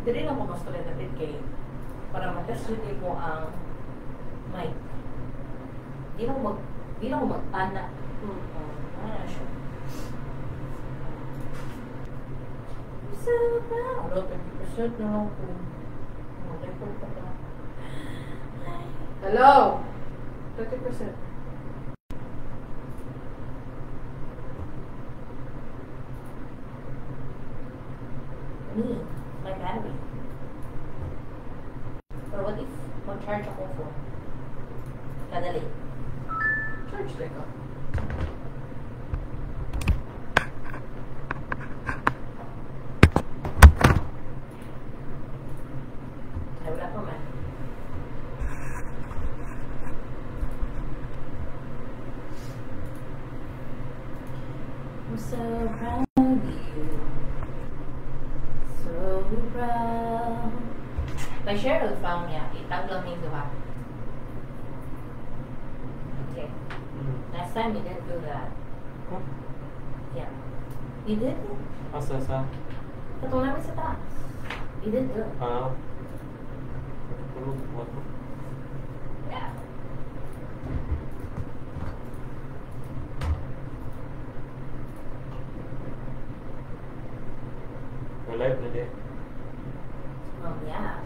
Dili na mo mas dapit kay para matest yun mo ang mic. Di na ko mag-ana. Oh, ana siya. So proud. Wala, 20% na lang ko. Mag-record pa ba? Ay. Hello! 30%. Me, my battery. Or what if mag-charge ako phone? Kadali. Charge like ka. Ay, wala pa man. I'm so proud of you. So proud. By Cheryl Fang niya, itag lang yung duha. Okay. Last time you didn't do that. Huh? Yeah. You did? Asa sa? Katong namin sa taas. You did do it. Ah. Tulog mo ako. Yeah. We're live na di. Yeah.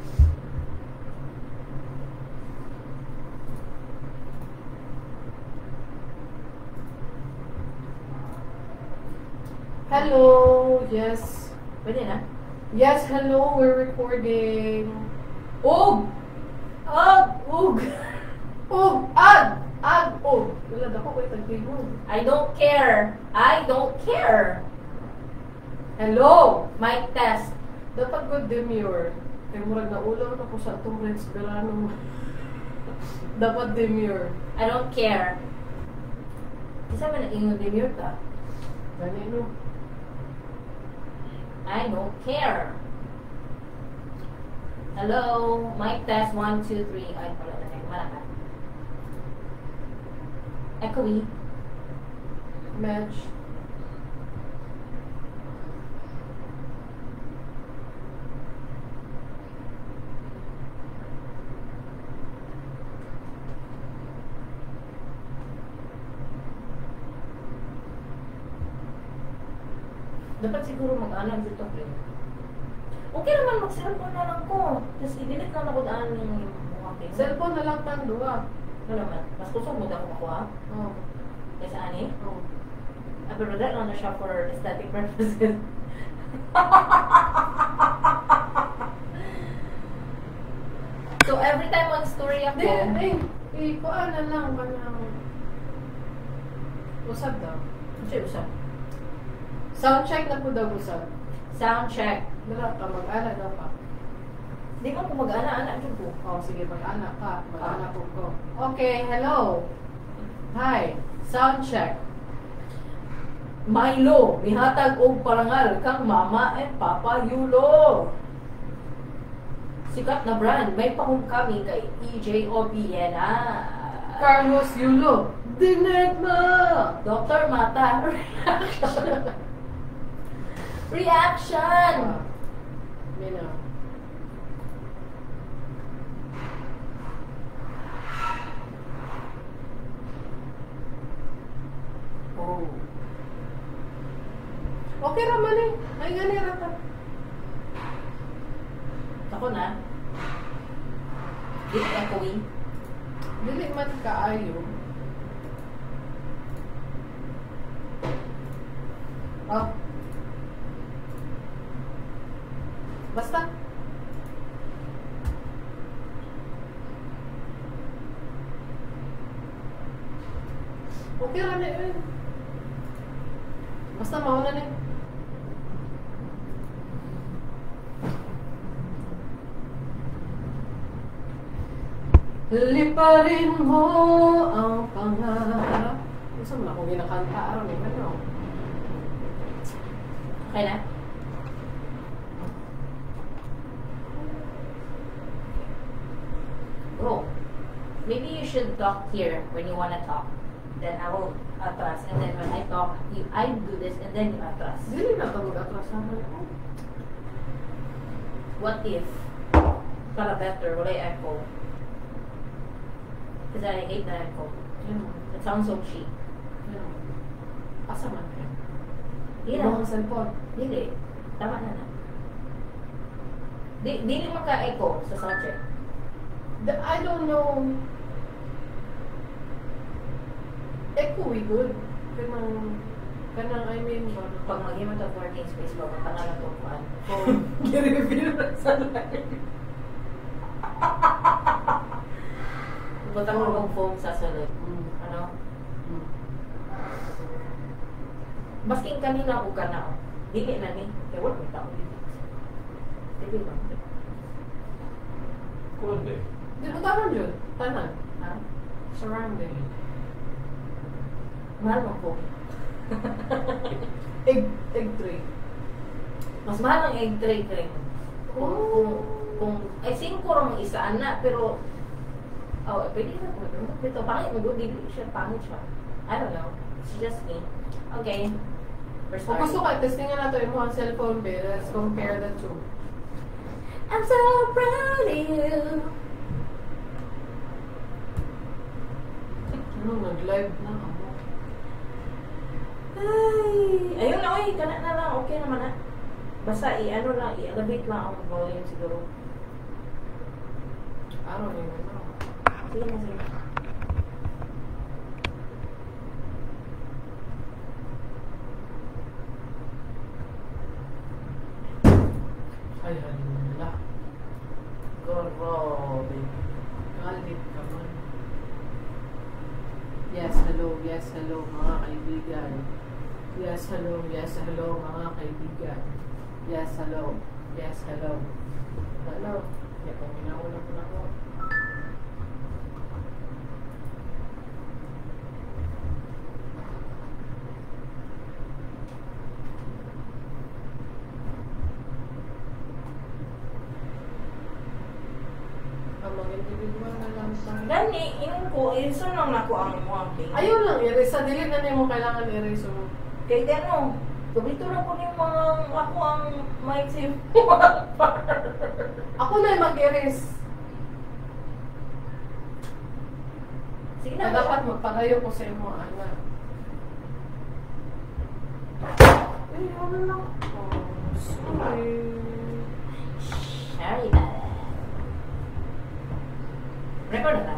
Hello! Yes. Pwede na? Yes, hello. We're recording. Ug! Ug! Ug! Ug! Ag! Ag! Ug! Wala dako ko itagtigog. I don't care. I don't care. Hello! Mic test. Dapat ko demure. Kay murag naulaw na ko sa atong Reds Verano. Dapat demure. I don't care. Isa man ang ingon demure ta. Gani no. I don't care. Hello, mic test 1 2 3. Ay, wala na tayo. Wala ka. Echoey. Match. Dapat siguro mag-ana dito pre. Okay naman mag-cellphone na lang ko. Tapos i-delete na lang ako daan yung mukha ko. Cellphone na lang tang duha. Ano naman? Mas kusog mo ako makuha. Oh. Kaysa ani. Oh. Ah, pero that lang na siya for aesthetic purposes. So every time mag-story ako, Di, ay, eh, kuan na lang kanang usab daw. Ano siya usap? Sound check na po daw usab. Sound check. Dala ka, mag-ana daw ka. Di man ko mag-ana-ana jud ko. Oh, sige, mag-ana ka. Mag-ana po ko. Okay, hello. Hi. Sound check. Milo, mihatag og parangal kang Mama and Papa Yulo. Sikat na brand, may pa-homecoming kay EJ Obiena. Carlos Yulo. Dinegma! Dr. Mata, reaction. Reaction! Mina. Oh. Okay ra man eh. Ay, gani ra ta. Ako na. Dili echoey. Dili man kaayo. Oh. Basta. Okay ra na yun. Basta mauna na yun. Liparin mo ang pangarap. Gusto mo na akong ginakanta aron eh, ano? Okay na? Bro, maybe you should talk here when you wanna talk. Then I will atras. And then when I talk, I do this and then you atras. Dili na ito mag-atras naman. What if, para better, walay echo? Kasi I hate the echo. Yan mo. It sounds so cheap. Yan mo. Asa man ka? Di Imo na. ang cellphone. Dili. Tama na na. Dili man ka echo sa sound check. I don't know. Echo we good. Kanang I mean ba? Pag maghimo ta working space ba, magtanga na itong kuan. Phone. Gi-reveal na sa live. Butang mo og phone sa sulod. Ano? Masking kanina og kana oh. Dili na ni. Kay wala may tao dito. Dili ba? Kuan ba eh? Di ba tanan yun? Tanan. Ha? Surrounding. Mahal mo po. Egg tray. Mas mahal ang egg tray kay. Kung ay 5 ra mong isa ana pero oh, pwede na po. Ito pangit mo dili siya pangit siya. I don't know. It's just me. Okay. We're Kung gusto starting. ka, testingan na to imo ang cellphone be. Let's compare the two. I'm so proud of you. Ano, nag-live na ako. Ay, ayun na oy, kana na lang okay naman na. Basta i-ano lang, i-elevate lang ang volume siguro. I don't even know. Sige na, sige. Ay, hala. Grabe. Galit ka man. Yes, hello, mga kaibigan. Yes, hello, mga kaibigan. Yes, hello. Yes, hello. Hello. Hindi ko minauna ko na ako. Ang mga individual na lang tayo. Gani, ingon ko, ison lang nako ang imong link. Ayun lang, erase. Sa dili na nimo kailangan erase mo. Kay di ano, gabito na ko yung mga ako ang mic sa imong. Ako na yung mag-erase. Sige Na na, dapat magpalayo ko sa imo, ana. Eh, ano lang. Oh, sorry. Sorry ba? Record na ba?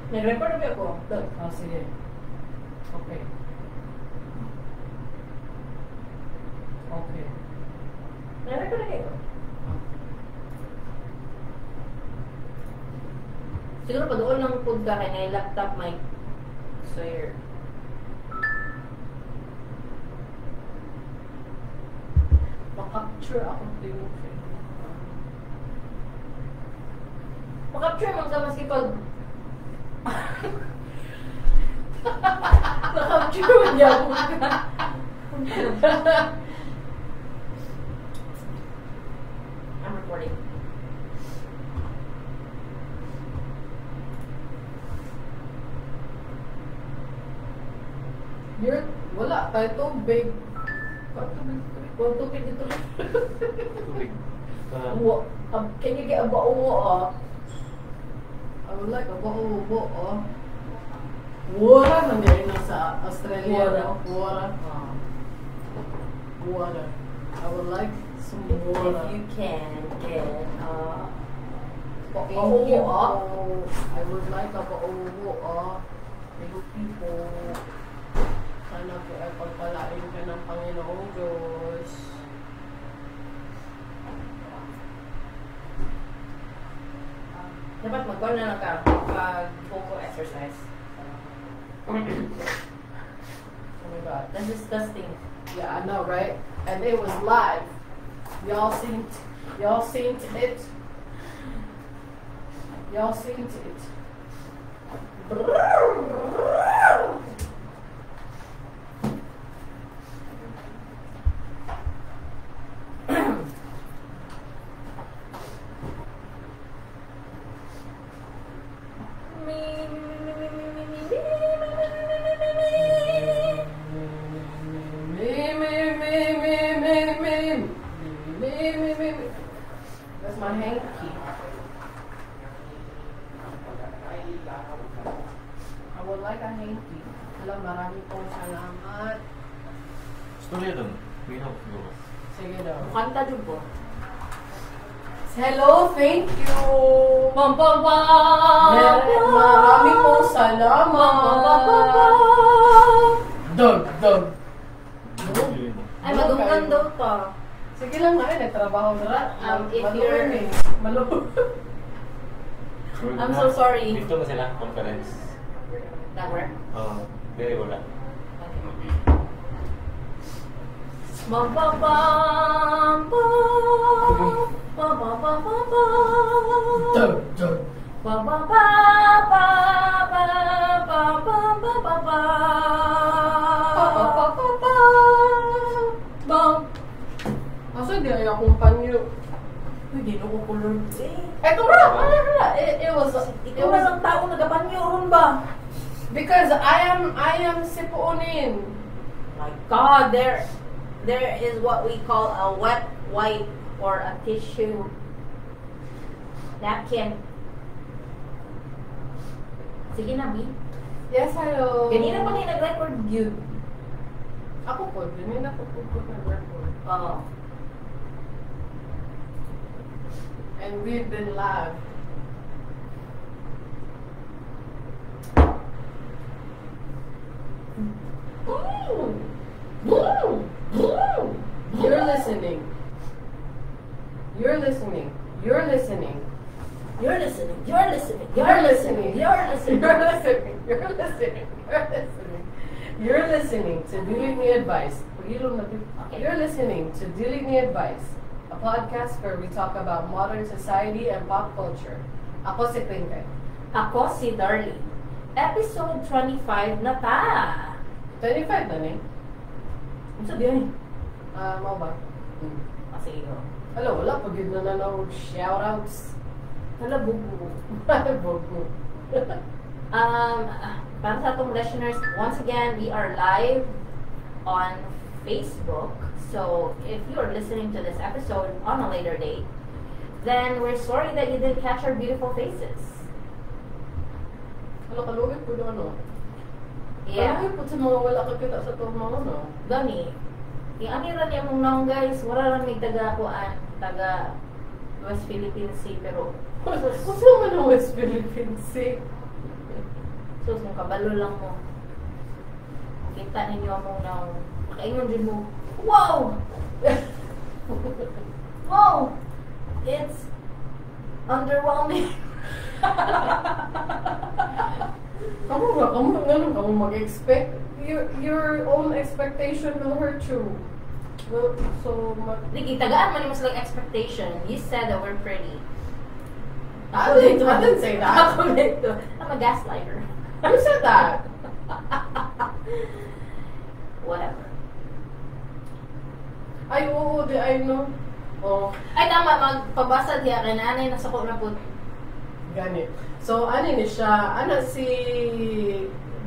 Nag-record na ba ako? Oh, sige. Okay. Okay. Nag-record na kayo? Siguro pag doon lang po ka kay na laptop mic. Swear. Makapture ako tingog. Makapture man ka maski pag Nakapture man niya ako ka. I'm recording. You're, wala, tayo tubig. Tubig, Well, tubig dito. Tubig. Can you get a bottle of water? I would like a bottle of water. Water man din na sa Australia, Water. no? Water. Water. I would like some water. If you can get a Thank bottle of you water. po. I would like a bottle of water. Thank you po. Sana po ay pagpalain ka ng Panginoong Diyos. Dapat mag na lang ka pag vocal exercise. Disgusting. Yeah, I know, right? And it was live. Y'all seen it. Y'all seen it. Me, me, me, me, me, me, me, me, me, me, me, me. Me, me, me, me, me, me, me, me, me, me. That's my hanky. I would like a hanky. Alam, marami pong salamat. Storya doon. May help siguro. Sige daw. Kanta jud ko. Hello, thank you. Pam pam pam. Marami pong Pam pam pam salamat. pam. Dog, dog. Ay, madunggan daw to. Sige lang nga, eh, nagtrabaho na ra. If Maluoy you're- eh. Maluoy. I'm so sorry. Dito na sila, conference. That work? Oo. Very wala. Okay. Pam pam pam pam. Pam pam pam pam pam. Dog, dog. Pam pam pam pam pam pam pam pam pam Pa, pa, pam. pa, pa, pa. Bam. Asa di ay akong panyo? Uy, ginoo ko Lord. Eh. Eto ra, wala ra. It Ikaw na was lang tao nagabanyo ron ba? because I am sipuonin. My God, there is what we call a wet wipe or a tissue napkin. Sige na, B. Yes, hello. Ganina pa ni nag-record yun. Ako po, ganina po nag-record. Oo. And we've been live. You're listening. You're listening. You're listening. You're listening. You're listening. You're You're listening. listening. You're listening. You're listening. You're listening. You're listening. You're listening to Dili Ni Advice. Pagilom na Okay. You're listening to Dili Ni Advice, a podcast where we talk about modern society and pop culture. Ako si Pinkay. Ako si Darlene. Episode 25 na ta. 25 na ni. Ano sabi yun? Ah, mao ba? Ah, sige go. Hello, wala pa gyud na na shoutouts. Hala, bubu. Bogo. Para sa atong listeners, once again, we are live on Facebook. So, if you are listening to this episode on a later date, then we're sorry that you didn't catch our beautiful faces. Hala, kaluoy po ano. Yeah. Kaluoy po sa mga wala ka kita sa itong mga no. Gani, yung ani ra niya mong naong guys, wala ra mig taga kuan, taga West Philippine Sea, pero Kung man ang West Philippine Sea? So kung kabalo lang mo. Kita ninyo among naong, makaingon jud mo, "Wow! Wow! It's underwhelming." Kamu nga, kamu nga nung kamu mag-expect. Your own expectation will hurt you. Well, so, mag Ligi, tagaan man mo silang expectation. You said that we're pretty. I didn't say that. Ako dito. I'm a gaslighter. You said that. Whatever. Ay, oo, di ay no. Oh, Ay, tama. Magpabasa diya kay nanay. Nasa ko na po. Gani. So, ano ni siya? Ano si...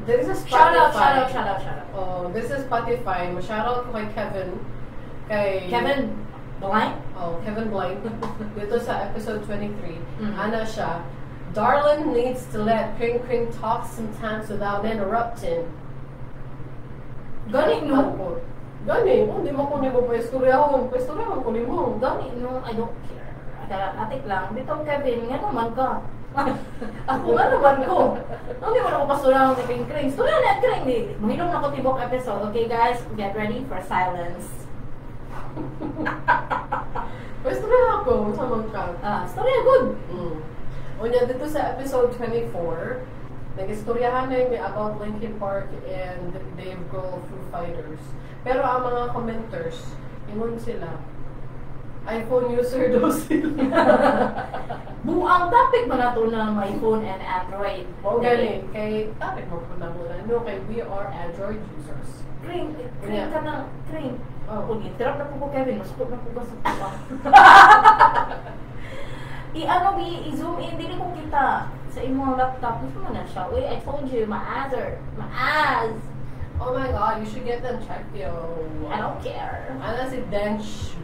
This is Spotify. Shout out, shout out, shout out, shout out. Oh, this is Spotify. Mo-shout out ko kay Kevin. Kay... Kevin Blank? Oh, Kevin Blank. Dito sa episode 23. Mhm. Ana siya. "Darlin needs to let Kring Kring talk sometimes without interrupting." Gani, no? Ako. Gani, oh, di mo ko nimo paistoryahon. Paistoryahon ko nimo. Gani, no? I don't care. Atik lang. Dito, Kevin, nga naman ka. Ako nga naman ko. Hindi mo na ako pasurahan ni Kring Kring. Storya na, Kring. Di. Mahilom na ko tibok episode. Okay, guys? Get ready for silence. Paistoryahan ko. Sa man ka. Ah, storya, good. Unya, dito sa episode 24, Nag-istoryahan na mi about Linkin Park and Dave Grohl, Foo Fighters. Pero ang mga commenters, ingon sila, iPhone user daw sila. Buang topic ba na to na iPhone and Android? Mao gani, kay topic mo po na muna, no, kay we are Android users. Cream, cream ka na, cream. Oh. Kung interrupt na po ko, Kevin, mas na po ba sa tuwa? I-ano, i-zoom in, dili ko kita sa imong laptop. Gusto mo na siya. Uy, I told you, my eyes are, my eyes. Oh my God, you should get them checked, yo. I don't care. Ana si Dench.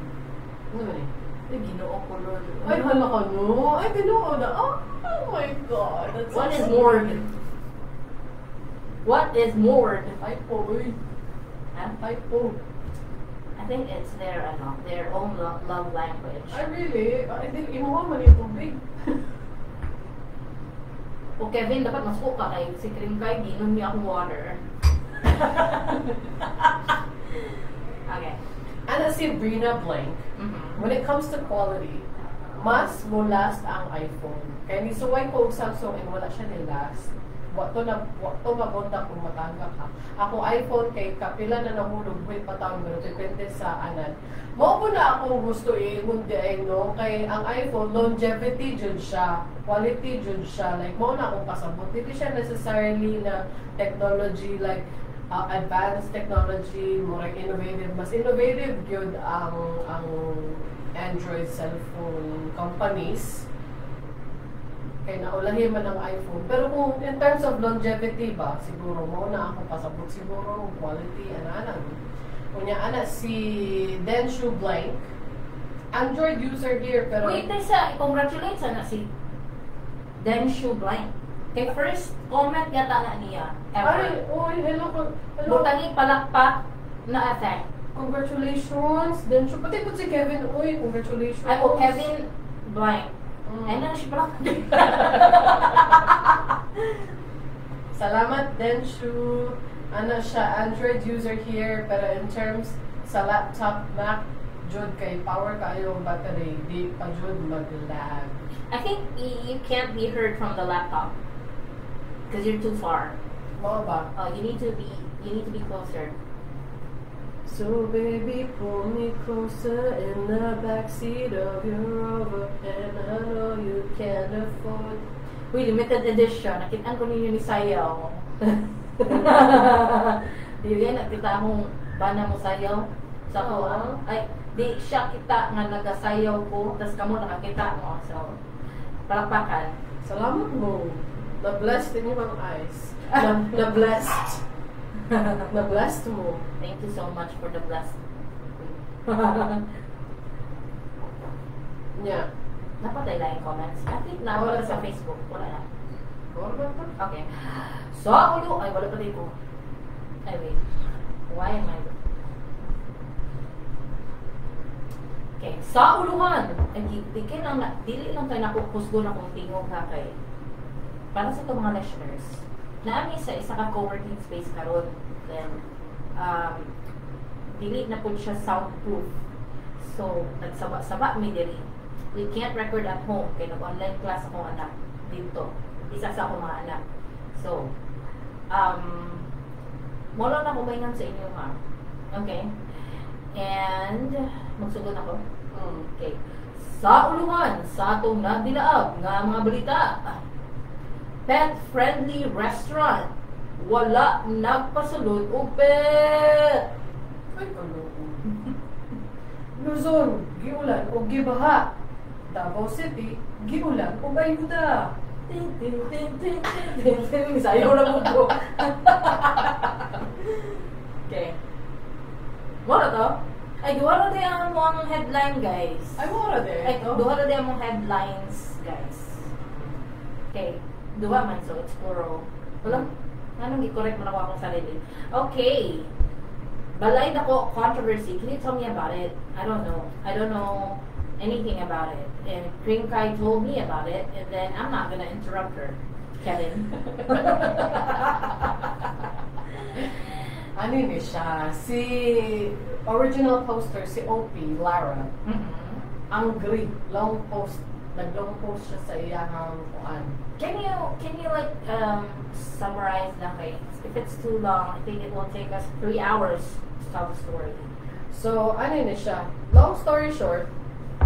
Ano ba eh? Ay, Ginoo ko, Lord. Ay, hala ka no. Ay, tinuod na. Oh my God. That's so What is sweet. Mord? What is Mord? Typo, uy. Huh? Typo. I think it's their, ano, their own love language. Ay, really? Ay, di, imuha man yung tubig. O Kevin, dapat mas ka kay si Cream kay ginom niya akong water. Okay. Ana si Brina Blank. When it comes to quality, mas mo last ang iPhone. Kaya nisuway ko og Samsung and wala siya ni last. Wa to mabonda kung matanga ka. Ako iPhone kay kapila na nahulog wait pa taon pero depende sa anad. Mao po na akong gusto iingon di ay no kay ang iPhone longevity jud siya, quality jud siya. Like mao na akong pasabot. Dili siya necessarily na technology like advanced technology, more innovative. Mas innovative gyud ang Android cellphone companies kay naulahi man ang iPhone. Pero kung in terms of longevity ba, siguro mo na ako pasabot siguro quality ana. Unya ana si Denshu Blank, Android user here pero Wait, sa congratulate sana si Denshu Blank. Kay first comment yata na niya ever. Ay, oy, hello, hello. Butangi palakpak na effect. Congratulations, Denshu. Pati po si Kevin, uy, congratulations. Ay, oh, Kevin Blank. Ay, na siya palakpak. Salamat, Denshu. Ano siya, Android user here, pero in terms sa laptop, Mac, jud kay power kayo ang battery, di pa jud mag-lag. I think you can't be heard from the laptop because you're too far. Mao ba? Oh, you need to be closer. So baby, pull me closer in the backseat of your Rover, and I know you can't afford. Uy, limited edition. Nakitaan ko ninyo ni Sayaw. Di ba, nakita akong bana mo sayaw sa ko. Oo. Ay, di siya kita nga nagasayaw ko, tas kamo nakakita mo. So, palakpakan. Salamat mo. Na-blessed din yung mga eyes. Na-blessed. Na-blessed mo. Thank you so much for the blessed. Napatay lang yung comments. I think na Wala wala sa pa. Facebook. Wala na. Wala ba ito? Okay. Sa ulo, ay wala pa ko. Ay wait. Why am I... Okay. Sa uluhan. Ay, di kay lang na, dili lang tayo nakukusgo na kung tingog ha kay para sa itong mga listeners. Naami sa isa ka co-working space karon. Then, dili na po siya soundproof. So, nagsaba-saba mi diri. We can't record at home kay nag-online class akong anak dito. Isa sa akong mga anak. So, mo lang ako maingan sa inyo ha. Okay? And, magsugod ako. Okay. Sa uluhan, sa atong nadilaab nga mga balita. Pet-friendly restaurant. Wala nagpasulod og pet. Ay, kaloko. Luzon, giulan o gibaha. Davao City, giulan o ayuda. Tin, tin, tin, tin, tin, tin, tin. Sayaw na po ko. Okay. Mora to? Ay, duha ra di ang ang headline, guys. Ay, mura din. Ay, duha ra di ang headlines, guys. Okay. Duha man, so it's plural. Wala. Anong i-correct mo na ako akong sarili? Okay. Balay nako controversy. Can you tell me about it? I don't know. I don't know anything about it. And Cream Kai told me about it, and then I'm not gonna interrupt her, Kevin. Ano yun eh siya? Si original poster, si OP, Lara, angry, long post. Nag-long post siya sa iyahang kuan. Can you like summarize the case? If it's too long, I think it will take us 3 hours to tell the story. So, ano ni siya? Long story short,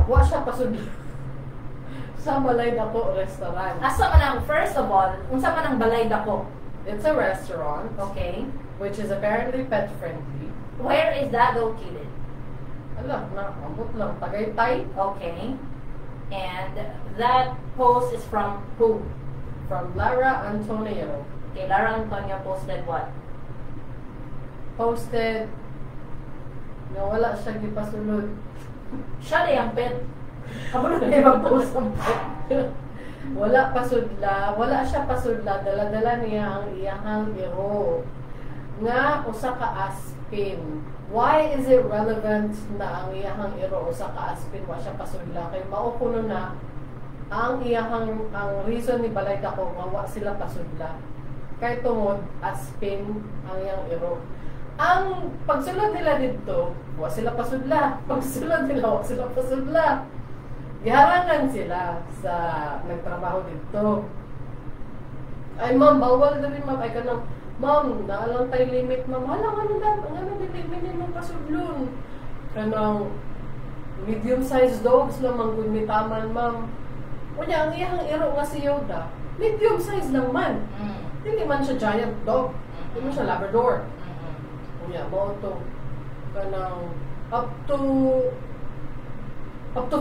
wa siya pasudlo sa Balay Dako restaurant. Asa man ang, first of all, unsa man ang Balay Dako? It's a restaurant which is apparently pet friendly. Where is that located? Ala, na, ambot lang. Tagaytay. Okay. And that post is from who? From Lara Antonio. Okay, Lara Antonio posted what? Posted na wala siya gipasulod. Siya na yung pet. Kabalo na yung mag-post ang pet. Wala pasudla, wala siya pasudla, dala-dala niya ang iyahang iro nga usa ka aspin. Why is it relevant na ang iyahang iro usa ka aspin, wa siya pasudla? Kay mao kuno na ang iyahang ang reason ni Balay Dako nga wa sila pasudla. Kay tungod aspin ang iyang iro. Ang pagsulod nila didto, wa sila pasudla. Pagsulod nila, wa sila pasudla. Giharangan sila sa nagtrabaho didto. "Ay ma'am, bawal diri, ma'am." Ay kanang, "Ma'am, naa lang tay limit, ma'am." "Hala, ngano di limit nimo pasudlon?" "Kanang medium sized dogs lang man gud mitaman, ma'am." Unya ang iyang iro nga si Yoda, medium size lang man. Hindi man siya giant dog. Hindi man siya Labrador. Unya mao to kanang up to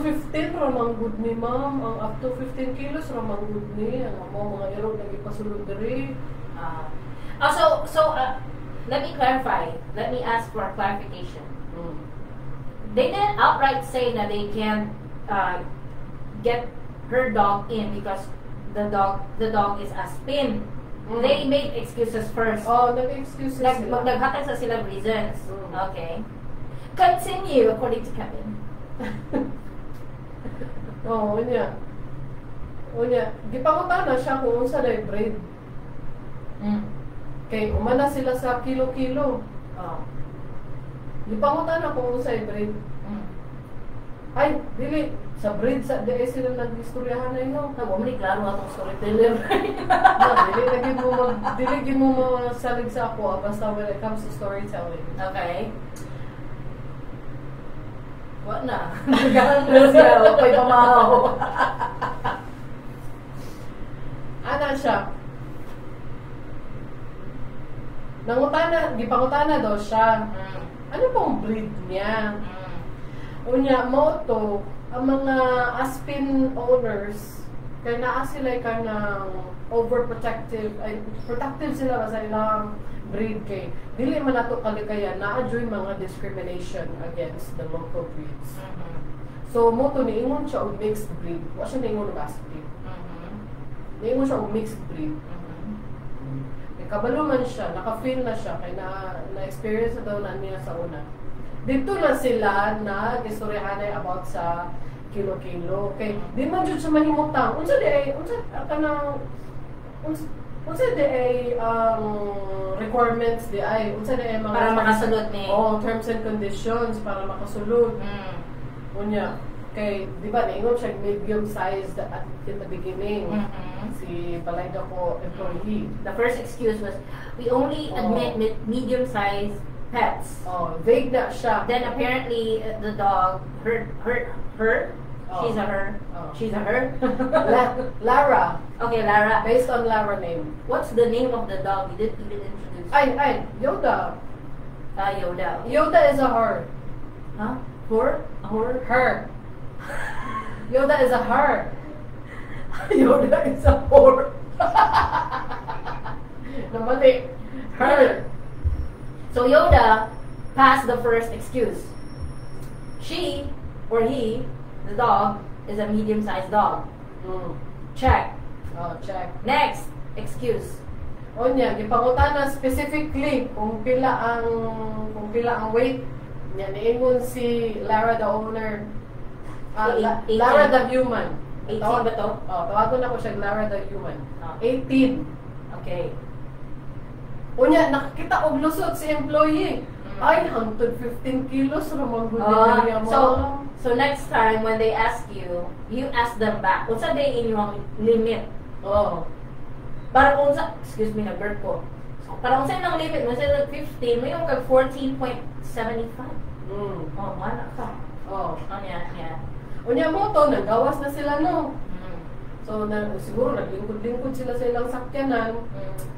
15 ra man gud ni, ma'am. Ang up to 15 kilos ra man gud ni ang amo mga iro nga gipasulod diri. So, let me clarify. Let me ask for clarification. They didn't outright say that they can't get her dog in because the dog is aspin. They made excuses first. Oh, nag-excuses sila. Naghatag sa sila reasons. Okay. Continue according to Kevin. Oh, unya. Unya, gipangutana siya kung unsa day breed. Kay umana sila sa kilo-kilo. Gipangutana kung unsa breed. Ay, dili sa breed sa di ay sila nag-istoryahan na no. Ay, wa man ni klaro atong storyteller. No, dili gid mo masalig sa ako ah, basta when it comes to storytelling. Okay. Wa na. Nagahan na siya. Okay, pamahaw. Ana siya. Nangutana, gipangutana daw siya. Ano pong breed niya? Unya, mao to, ang mga aspin owners, kay naa sila kanang overprotective, ay, protective sila ba sa ilang breed kay dili man nato kalikayan naa joy mga discrimination against the local breeds. So mao to niingon siya og mixed breed. Wa siya niingon og aspin. Niingon siya og mixed breed. Kay kabalo man siya, naka-feel na siya kay na na-experience na daw na niya sa una. Dito na sila na istoryahanay about sa kilo-kilo. Kay di man jud siya mahimutang. Unsa di ay unsa kanang unsa di ay ang requirements di ay unsa di ay mga Para makasulod ni. Oh, terms and conditions para makasulod. Unya kay di ba niingon siya medium sized at in the beginning. Si Balay Dako employee. The first excuse was, "We only admit medium-sized pets." Oh, vague na siya. Then apparently the dog, her, her, her, Oh. she's a her, Oh. she's a her. Lara. Okay, Lara. Based on Lara name. What's the name of the dog? We didn't even introduce. Ay, ay, Yoda. Yoda. Yoda is a her. Huh? Her? A her? Her. Yoda is a her. Yoda is a whore. Namali. Her. So Yoda passed the first excuse. She or he, the dog, is a medium-sized dog. Check. Oh, check. Next excuse. Unya, gipangutana specifically kung pila ang weight. Nya niingon si Lara the owner. Ah, 18. Lara the human. 18 ba to? Oh, tawagon ako siya Lara the human. Ah. 18. Okay. Unya, nakakita og lusot si employee. Ay, hangtod 15 kilos ra man gud Ah, niya mo. so next time when they ask you, you ask them back. Unsa day inyong limit? Oh. Para kung sa, excuse me, nag-burp ko. So, para kung sa inyong limit, mo sa 15, mo yung kag 14.75. Oh, wala ka. Oh. Oh, yeah. Unya mo to, nagawas na sila, no. So na, siguro naglingkod-lingkod sila sa ilang sakyanan.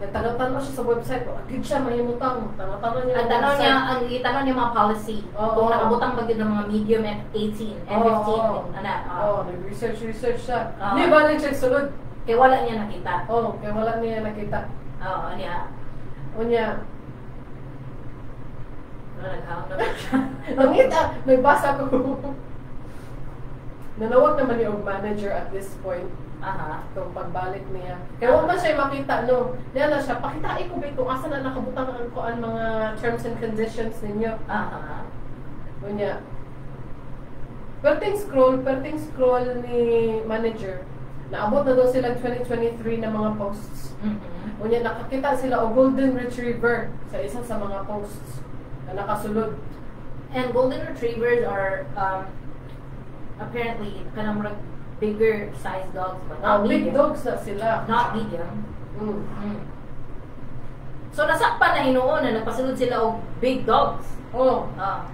Nagtanaw-tanaw siya sa website. Agad siya mahimutang. Tanaw-tanaw niya Ang ang tanaw website. niya, ang itanaw niya mga policy. Oo. Kung nakabutang ba gyud ng mga medium at 18 and 15. Ana, oh. Oh, nag-research, research siya. Oo. Di ba siya sulod? Kaya wala niya nakita. Oh, kaya wala niya nakita. Oo, niya. Unya, Wala, naghaon na siya. nangita, nagbasa ko. Nanawag naman ni og manager at this point itong pagbalik niya. Kaya wala man siya makita, no. Niya na siya, pakitain ko ba kung asa na nakabutang ang kuan mga terms and conditions ninyo. Unya, perting scroll ni manager. Naabot na daw sila 2023 na mga posts. Unya, nakakita sila og golden retriever sa isa sa mga posts na nakasulod. And golden retrievers are apparently kanang murag bigger size dogs, but Ah, not big medium. Dogs na sila. Not medium. So nasakpan na hinuon na nagpasulod sila og big dogs. Oh, Ah.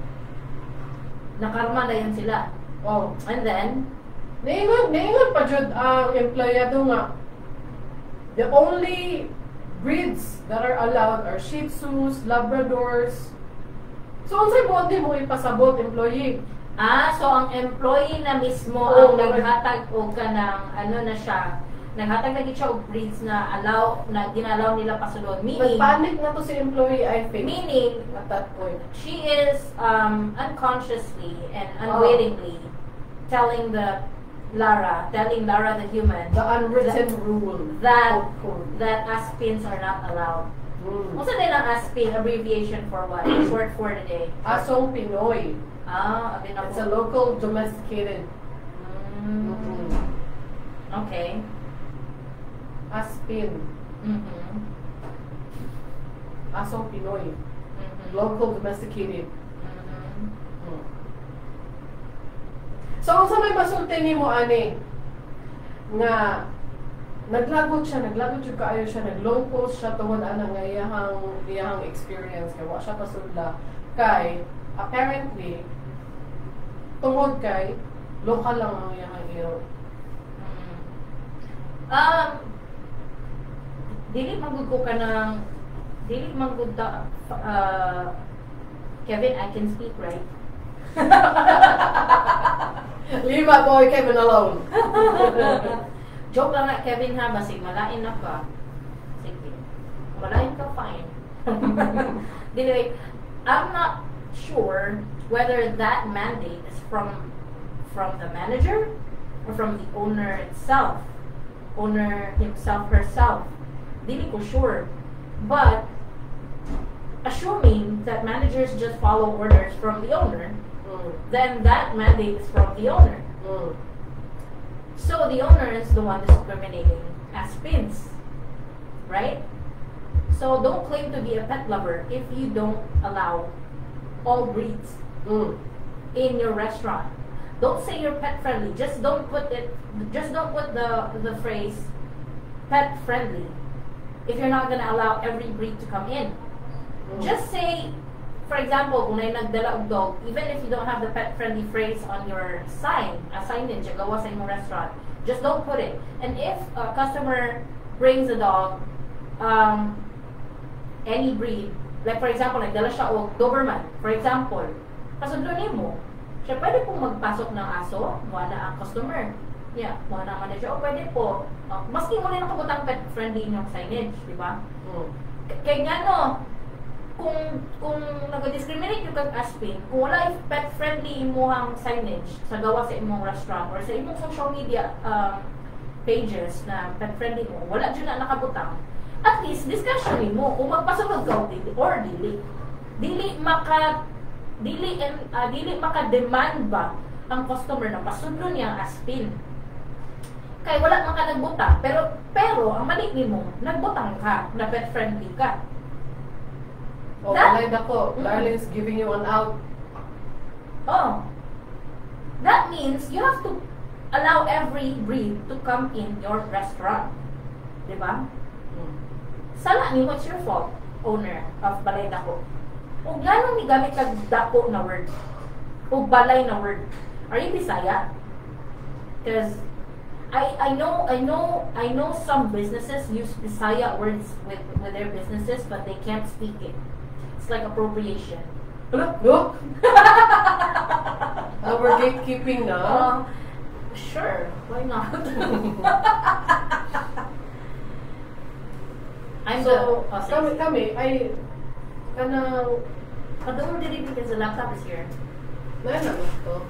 Nakarma na yun sila. Oh. And then, Naingon pa jud ang empleyado nga the only breeds that are allowed are Shih Tzus, Labradors. So unsay buot mo ipasabot, employee? Ah, so ang employee na mismo Oo, ang naghatag og kanang ano na siya, naghatag na gid siya og breeds na allow na ginalaw nila pasulod. Meaning, Nagpanic na to si employee, I think. Meaning at that point. She is unconsciously and unwittingly telling the Lara, telling Lara the human The unwritten rule. That Code. That aspins are not allowed. Unsa din ang aspin? Abbreviation for what? Short for today. Asong Pinoy. Ah, abi na It's a local domesticated. Okay. Aspin. Asong Pinoy. Local domesticated. So, unsa may masulti nimo ani nga naglagot siya, naglagot jud kaayo siya, nag-long post siya tungod ana nga iyahang experience kay wa siya pasudla kay apparently tungod kay local lang ang iyahang iro. Dili man gud ko kanang dili man gud ta Kevin, I can speak, right? Leave my boy Kevin alone. Joke lang na, Kevin, ha, basig malain na ka. Sige. Malain ka, fine. Anyway, I'm not sure whether that mandate is from the manager or from the owner itself. Owner himself, herself. Dili ko sure. But assuming that managers just follow orders from the owner, then that mandate is from the owner. So the owner is the one discriminating aspins, right? So don't claim to be a pet lover if you don't allow all breeds in your restaurant. Don't say you're pet friendly. Just don't put it. Just don't put the phrase "pet friendly" if you're not gonna allow every breed to come in. Just say, for example, kung may nagdala og dog, even if you don't have the pet friendly phrase on your sign, a signage, gawa sa imong restaurant, just don't put it. And if a customer brings a dog, any breed, like for example, nagdala siya og Doberman, for example, pasudlo nimo. Siya, "Pwede pong magpasok ng aso?" Wala ang customer. Yeah, wala ang manager. "Oh, pwede po." Maski mo na nakabutang pet friendly inyong signage, di ba? Mm. Kaya nga no, kung nag-discriminate yung kag aspin, kung wala pet friendly imuhang signage sa gawa sa imong restaurant or sa imong social media pages na pet friendly mo, wala dyan na nakabutang. At least discussion nimo kung magpasunod ka o dili or dili. Dili maka demand ba ang customer na pasudlo niya ang aspin. Kay wala man ka nagbutang, pero ang mali nimo, nagbutang ka na pet friendly ka. Oh, That- Balay Dako. Darlene's giving you an out. Oh. That means you have to allow every breed to come in your restaurant. Diba? Sala nimo, it's your fault, owner of Balay Dako. O nganong ni gamit kag dako na word? O balay na word? Are you Bisaya? Because I know some businesses use Bisaya words with their businesses, but they can't speak it. It's like appropriation. Look, look. Now we're gatekeeping na. Sure, why not? I'm So, the oh, sige. Kami, ay, kanang, Padung diri because the laptop is here. Na na to.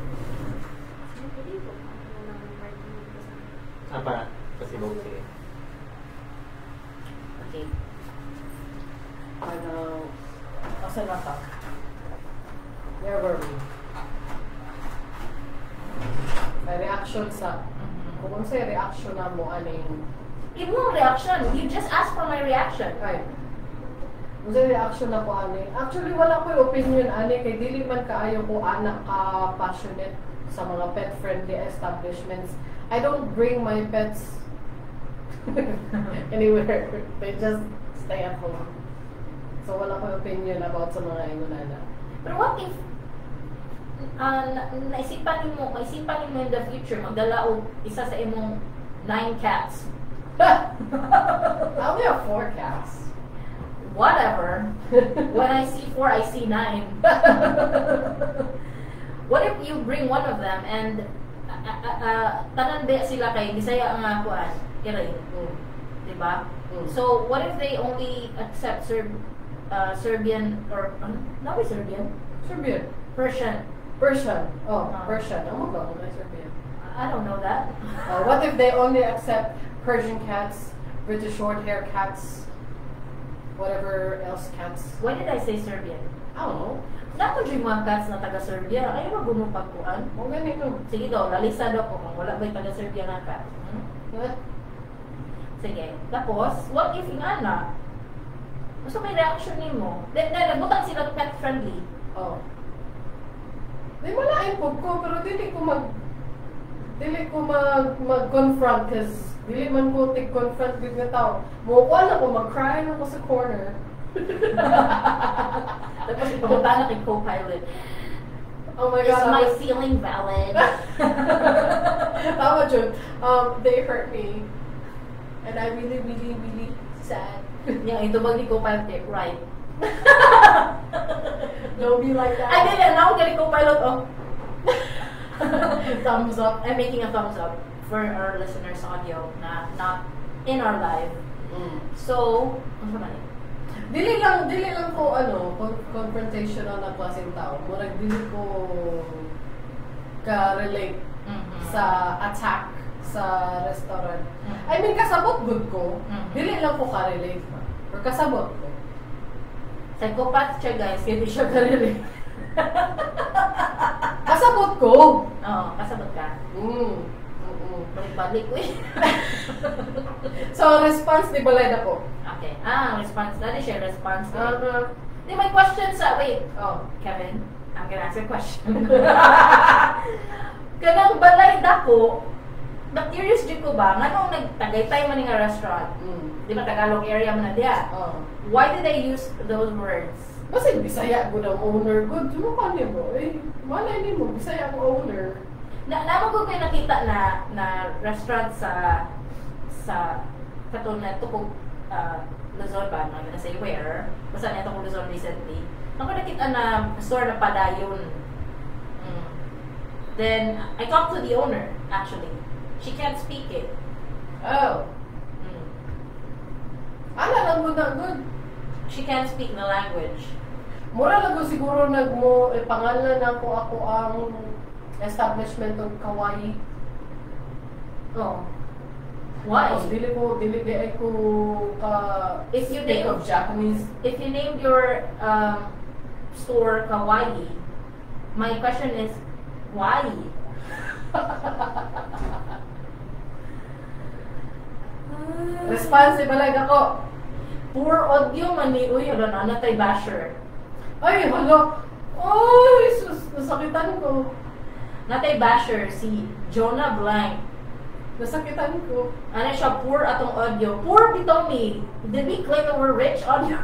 Ah, para. Pasibog, sige. Okay. Kanang, asa na ka? Where were we? May reaction sa, kung ano sa reaction na mo, aning, Imong reaction. You just asked for my reaction. Ay, kung sa reaction na ko ani, actually wala ko opinion ani, kay dili man kaayo ko ana ka passionate sa mga pet-friendly establishments. I don't bring my pets anywhere. They just stay at home. So wala ko opinion about sa mga ingon ana. Pero what if naisipan nimo in the future magdala og isa sa imong nine cats? I only have four cats. Whatever. When I see four, I see nine. What if you bring one of them and tanan ba sila kay Bisaya ang kuan, iring, di ba? Mm. So what if they only accept Serbian or ano? Not Serbian, Serbian. Persian. Persian. Oh, Ah. Persian. Ano ba? Ano Serbian? I don't know that. What if they only accept Persian cats, British short hair cats, whatever else cats? Why did I say Serbian? I don't know. Naa jud mga cats na taga Serbia. Ay, wag mo pagkuan. O ganito. Sige daw, lalisa daw ko kung wala ba'y taga Serbia nga cat. Eh, Sige. Tapos, what if yung ana? Gusto may reaction nimo? Then, nagbutang sila pet friendly. Oh. Di malain po ko, pero dili ko mag-confront 'cause dili man ko tig-confront gud nga tao. Mo kuan ako, mag-cry ako sa corner. Tapos ipamunta na kay co-pilot. Oh my Is God. my feeling valid? Tama jud. They hurt me. And I'm really, really, really sad. Yeah, ito bag ni co-pilot eh, right. Don't be like that. I didn't now kay co-pilot oh. Thumbs up. I'm making a thumbs up for our listeners audio na not in our live. So, ano ba ni? Dili lang ko ano, confrontational na klaseng tao. Murag dili ko ka-relate sa attack sa restaurant. I mean, kasabot gud ko. Dili lang ko ka-relate. Pero kasabot ko. Psychopath siya, guys, hindi siya ka-relate. Kasabot ko! Oo, kasabot ka. Balik-balik, uy. So, response ni Balay Dako. Okay. Ah, response. That is your response. Di, may question sa, wait. Oh. Kevin, I'm gonna ask a question. Kanang Balay Dako, na-curious jud ko ba, nganong nagtagaytay man nga restaurant? Di ba Tagalog area man na diya? Oh. Why did they use those words? Basta Bisaya gud ang owner gud. Mo pa nimo eh. Malay nimo Bisaya ang owner. Na namo ko kayo nakita na na restaurant sa katong na to Luzon ba, I'm gonna say where, basta neto ko Luzon recently. Nako nakita na store na padayon. Then I talked to the owner, actually. She can't speak it. Oh. Ala lang gud na gud. She can't speak the language. Mura lang gud siguro nagmo eh, pangalan nako ako ang establishment og kawaii. Oh. Why? Tapos dili di ay ko ka If you speak name of Japanese. If you named your store Kawaii, my question is, why? Response ni Balay Dako. Poor audio man ni, uy, wala na natay basher. Ay, hala! Ay, sus, nasakitan ko. Naa tay basher, si Jonah Blank. Nasakitan ko. Ano siya, poor atong audio. Poor bitaw ni. Did we claim that we're rich audio?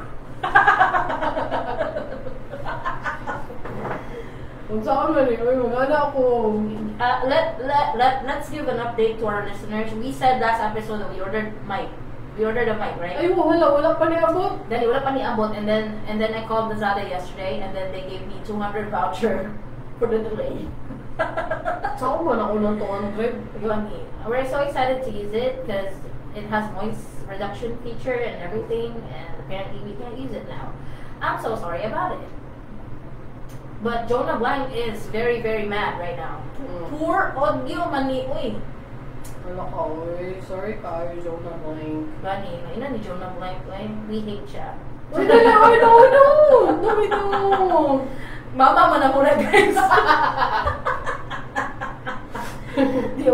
Kung saan man eh, uy, mga anak ko. Let's give an update to our listeners. We said last episode that we ordered mic. We ordered a mic, right? Ay, wala pa niabot. Then wala pa niabot, and then I called Lazada yesterday and then they gave me 200 voucher for the delay. Saan man ako ng 200? Gani. We're so excited to use it because it has noise reduction feature and everything, and apparently we can't use it now. I'm so sorry about it. But Jonah Blank is very, very mad right now. Poor audio man ni, uy. Wala ka, uy. Sorry ka, Jonah Blank. Gani, maina ni Jonah Blank, uy. We hate siya. Uy, dali, uy, no, no! No, we don't! Mama man ako na, guys. The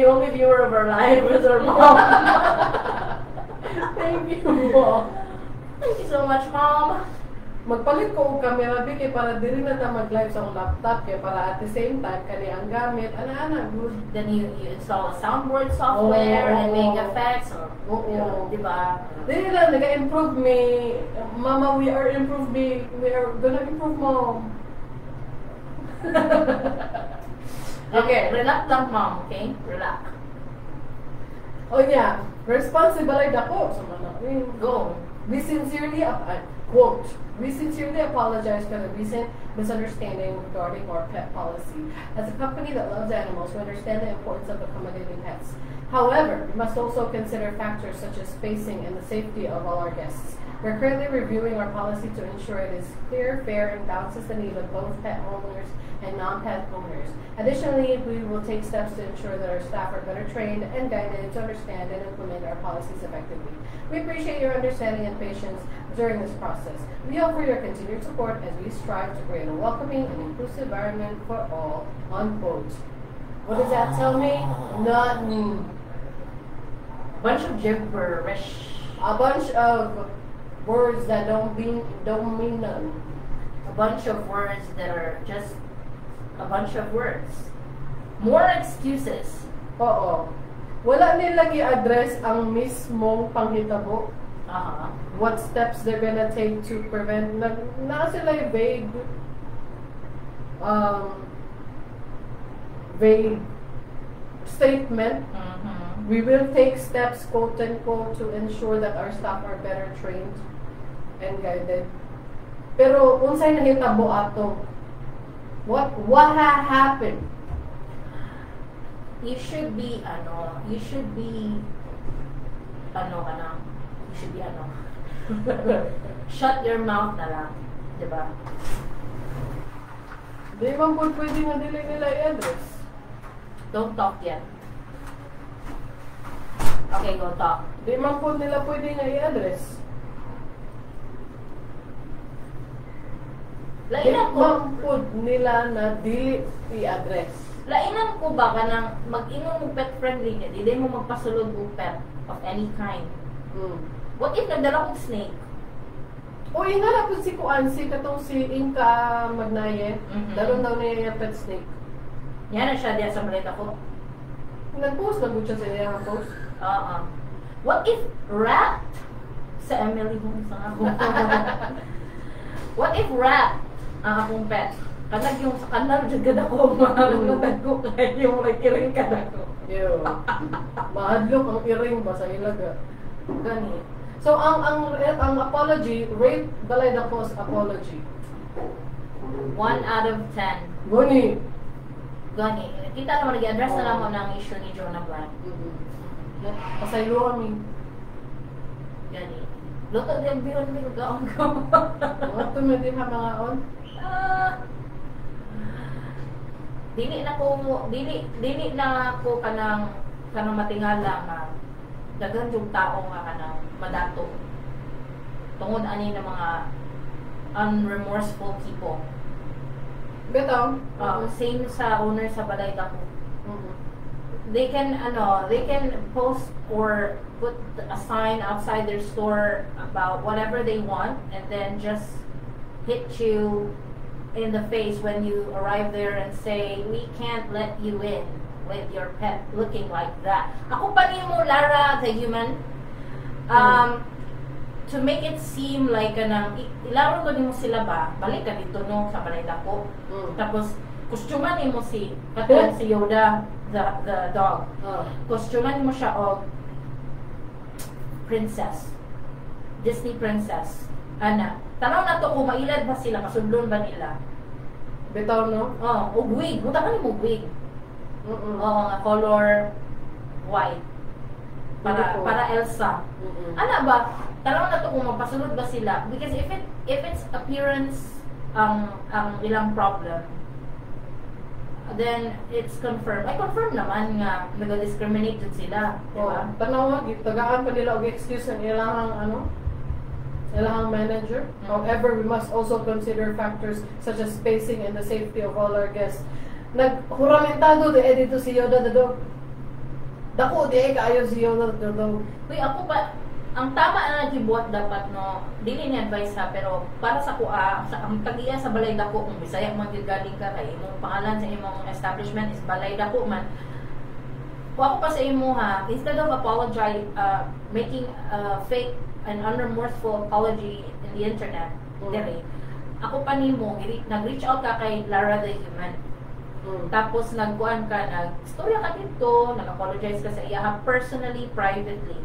only viewer of our live is our mom. Thank you, Mom. Thank you so much, Mom. Magpalit ko og camera bi kay para dili na ta mag-live sa akong laptop kay para at the same time kani ang gamit ana ana good. Then you install a soundboard software and make effects or Oo. Di ba? Dili lang naga-improve me. Mama, we are improve me. We are gonna improve, Mom. Okay. Relax lang, Mom, okay? Relax. O yeah, responsible ay dako sa mga Go. We sincerely, quote, "We sincerely apologize for the recent misunderstanding regarding our pet policy. As a company that loves animals, we understand the importance of accommodating pets. However, we must also consider factors such as spacing and the safety of all our guests. We're currently reviewing our policy to ensure it is clear, fair, and balances the need of both pet owners and non-pet owners. Additionally, we will take steps to ensure that our staff are better trained and guided to understand and implement our policies effectively. We appreciate your understanding and patience during this process. We hope for your continued support as we strive to create a welcoming and inclusive environment for all." Unquote. What does that tell me? Nothing. Bunch of gibberish. A bunch of words that don't mean nothing. A bunch of words that are just a bunch of words. More excuses. Oo. Wala nila gi-address ang mismong panghitabo. What steps they're gonna take to prevent. Nag, na sila yung vague statement. "We will take steps," quote unquote, "to ensure that our staff are better trained and guided." Pero unsay nahitabo ato? What happened? You should be ano, you should be ano ka na, you should be ano. Shut your mouth na lang, 'di ba? Di man po pwede nga dili nila i-address. Don't talk yet. Okay, go talk. Di man po nila pwede nga i-address. Di Lainan ko, man po nila na dili i-address. Lainan ko ba kanang mag-ingon mo pet friendly niya, dili mo magpasulod og pet of any kind. What if nagdala kong snake? O ingala po si Kuan, si katong si Inka Magnaye, dalon daw niya yung pet snake. Yan na siya diya sa maleta ko. Nag-post na siya sa iyang post. Oo. What if rat sa Emily Holmes ang ako? What if rat ang akong pet? Kanag yung sa kanal jud gud ako mahal ko kay yung nagkiring ka ko. Ew. Mahadlok ang iring ba sa ilaga. Gani. So ang apology, rate balay dako's apology. 1 out of 10. Gani. Gani. Kita naman nag-address na lang mo ng issue ni Jonah Blank. Pasaylo kami. Gani. Luto din bihon mi gaon ko. Mga tumindi ha mga on. Ah. Dili na ko kanang matingala nga daghan yung tao nga kanang madato tungod ani na mga unremorseful people. Bitaw. Same sa owner sa balay dako. They can ano, they can post or put a sign outside their store about whatever they want and then just hit you in the face when you arrive there and say, "We can't let you in with your pet looking like that." Ako pa nimo, Lara the human, to make it seem like kanang ilaro ko nimo sila ba, balik ka dito no sa balay dako. Tapos kostyuman nimo si katong si Yoda the dog. Kostyuman nimo siya og princess. Disney princess. Ana, tanaw na to kung mailad ba sila, kasudlon ba nila. Bitaw, no? Oh, og wig, butangan nimo og wig. Oo, nga color white. Para Pwede po. Para Elsa. Ana ba? Tanaw na to kung mapasulod ba sila because if it's appearance ang ilang problem, then it's confirmed. Ay, confirm naman nga nag-discriminate jud sila, di Oh, ba? Tanawa, gitagaan pa nila og excuse ang ilang ano, ilang manager. "However, we must also consider factors such as spacing and the safety of all our guests." Naghuramentado di dito si Yoda the dog. Dako di ay kaayo si Yoda the dog. Uy, ako pa, ang tama na gibuhat dapat no, dili ni advice ha, pero para sa kuha, sa ang tagiya sa Balay Dako, kung Bisaya man gyud galing ka kay imong pangalan sa imong establishment is Balay Dako man. Kung ako pa sa imo ha, instead of apologize, making a fake and unremorseful apology in the internet, diri, ako pa nimo, nag-reach out ka kay Lara the Human. Tapos nagkuan ka, nag-storya ka dito, nag-apologize ka sa iya personally, privately.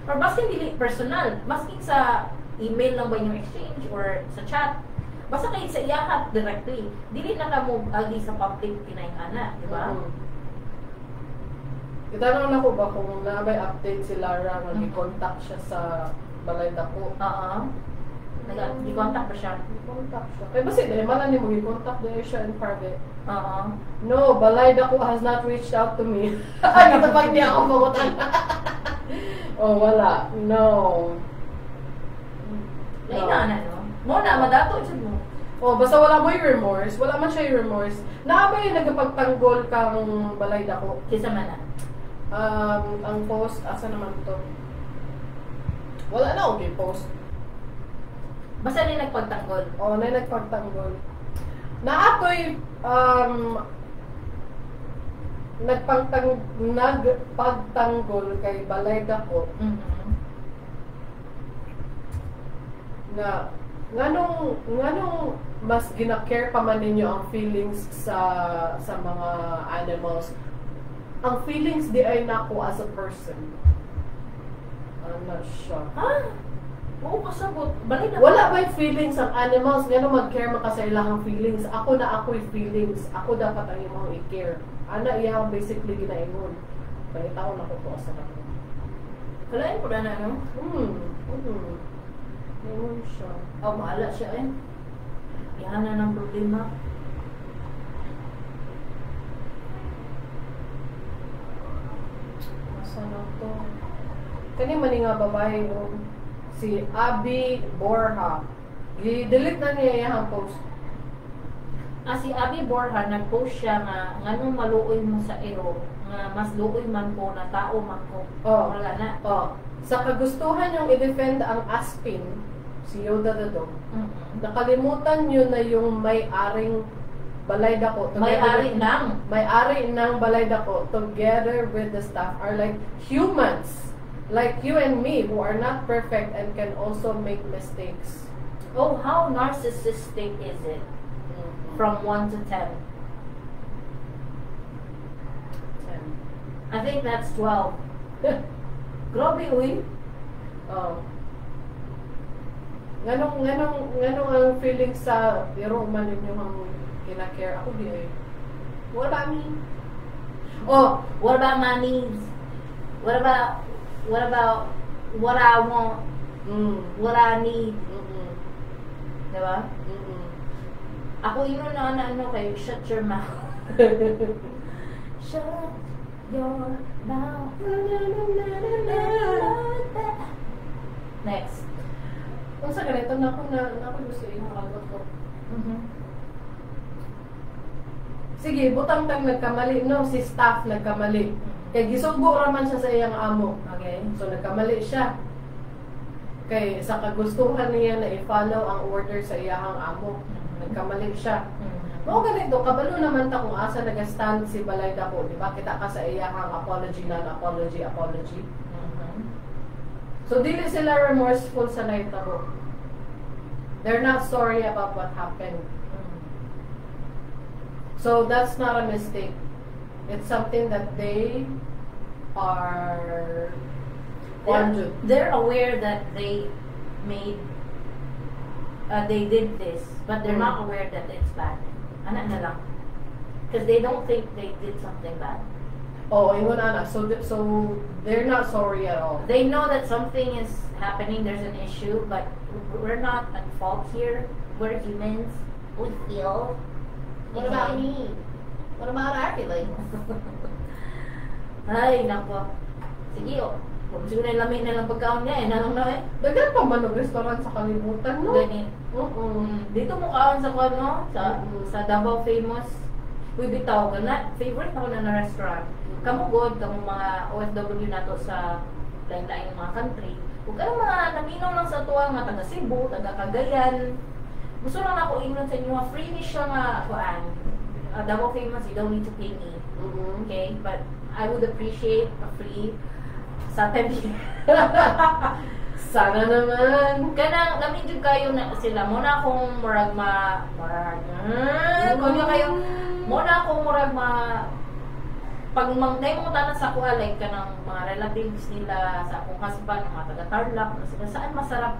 Or baskin dili personal, maskin sa email lang ba inyong exchange or sa chat. Basta kay sa iya directly. Dili na ka mo agi sa public tinay ana, di ba? Mm. Itanong na ko ba kung na may update si Lara nga gi-contact siya sa Balay Dako. Oo. Nag contact ba siya? Gi-contact siya. Kay basi dili man ni mo gi-contact dili siya in private. Oo. "No, Balay Dako has not reached out to me." Ay, pag niya ako mangutan. Oh, wala. No. Lain na na no. Mo na madato jud mo. Oh, basta wala mo yung remorse. Wala man siya yung remorse. Naa ba yung nagpagtanggol kang Balay Dako? Kinsa man na? Ang post, asa naman to? Wala na okay post. Basta ni nagpagtanggol. Oh, na nagpagtanggol. Naatoy nagpagtanggol kay Balay Dako nga nganong mas gina-care pa man ninyo ang feelings sa mga animals, ang feelings di ay nako as a person, ano siya. Ha? Oo, kasabot. Balay Dako. Wala ba'y feelings ang animals? Ngano mag-care man ka sa ilahang feelings? Ako na ako'y feelings. Ako dapat ang imong i-care. Ana iya ang basically ginaingon. Pangitaon ako to asa na ko. Kalain ko na na, no? Ingon siya. Oh, bahala siya eh. Yan na ng problema. Asa na to? Kani man ni nga babae no? Si Abby Borja. Gi-delete na niya iyang post. Ah, si Abby Borja, nag-post siya nga, nganong maluoy mo sa iro, nga mas luoy man ko na tao man ko. Oh. Wala na. Oh. Sa kagustuhan niyong i-defend ang Aspin, si Yoda the dog, nakalimutan niyo na yung may-aring Balay Dako. May-ari ng. May-ari ng Balay Dako together with the staff are like humans. Like you and me who are not perfect and can also make mistakes. Oh, how narcissistic is it? From 1 to 10. 10. I think that's 12. Grabe, uy. Oh. Nganong ang feeling sa iro man ninyo ang kina-care ako di ay. What about me? Oh, What about my needs? What about what I want? What I need? Diba? Mm. Ako yun na na ano kay shut your mouth. Shut your mouth. Next. Unsa ganito na ako na na ako gusto imong kagot ko. Sige, butang tang nagkamali no, si staff nagkamali. Kay gisugo ra man siya sa iyang amo. Okay. So nagkamali siya. Kay sa kagustuhan niya na i-follow ang order sa iyahang amo. Nagkamali siya. Mao ganito, kabalo naman ta kung asa nag-stand si Balay Dako, di ba? Kita ka sa iyahang apology, non-apology, apology. So dili sila remorseful sa nahitabo. They're not sorry about what happened. So that's not a mistake. It's something that they are They're aware that they made they did this, but they're not aware that it's bad. Ana na lang. Because they don't think they did something bad. Oh, ingon ana. So they're not sorry at all. They know that something is happening, there's an issue, but we're not at fault here. We're humans. We feel. What about me? What about our feelings? Ay, nako. Sige, oh. Kung siguro na lami na lang pagkaon niya, eh. Nanong na eh. Daghan pa man og restaurant sa kalibutan, no? Gani. Oo. Dito mo kaon sa kuan, no? Sa sa Davao famous. Uy, bitaw ka na. Favorite ako na na restaurant. Kamo god, kamo mga OFW nato sa lain-laing mga country. Ug kanang mga naminaw lang sa tuwa nga taga Cebu, taga Cagayan. Gusto lang ako ingnon sa inyo nga free ni siya nga kuan. Davao famous, you don't need to pay me. Okay? But I would appreciate a free sa tabi. Sana naman. Kanang lami jud kayo na sila mo na akong murag ma murag kunya kayo mo na akong murag ma pag mangday mo tanan sa kuha, like kanang mga relatives nila sa akong husband, mga taga Tarlac na sila, saan masarap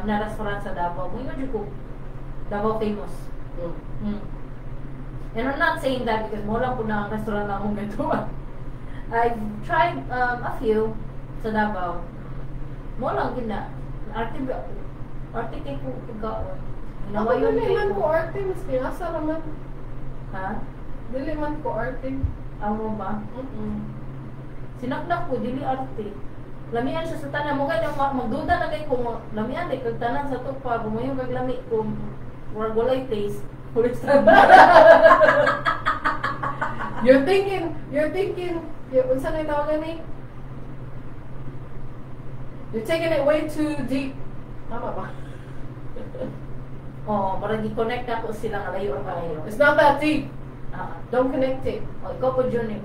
na restaurant sa Davao, mo jud ko Davao famous. And I'm not saying that because mo lang po na ang restaurant na akong gatuan. I've tried a few sa Davao. Mo lang gid na. Arte ba? Arte kay ko pagkaon. Ako dili man ko arte, maski asa raman. Ha? Dili man ko arte. Amo ba? Mm. Sinaknak ko dili arte. Lamian siya sa tanan mo kay magduda na kay kung lamian di kag tanan sa tupa bumayo kag lami kung murag walay taste. Pulis. You're thinking, unsa na tawag ni? You're taking it way too deep. Tama ba? Oh, murag gi-connect ako sila nga layo ra kayo. It's not that deep. Ah. Don't connect it. Oh, ikaw po Jun eh.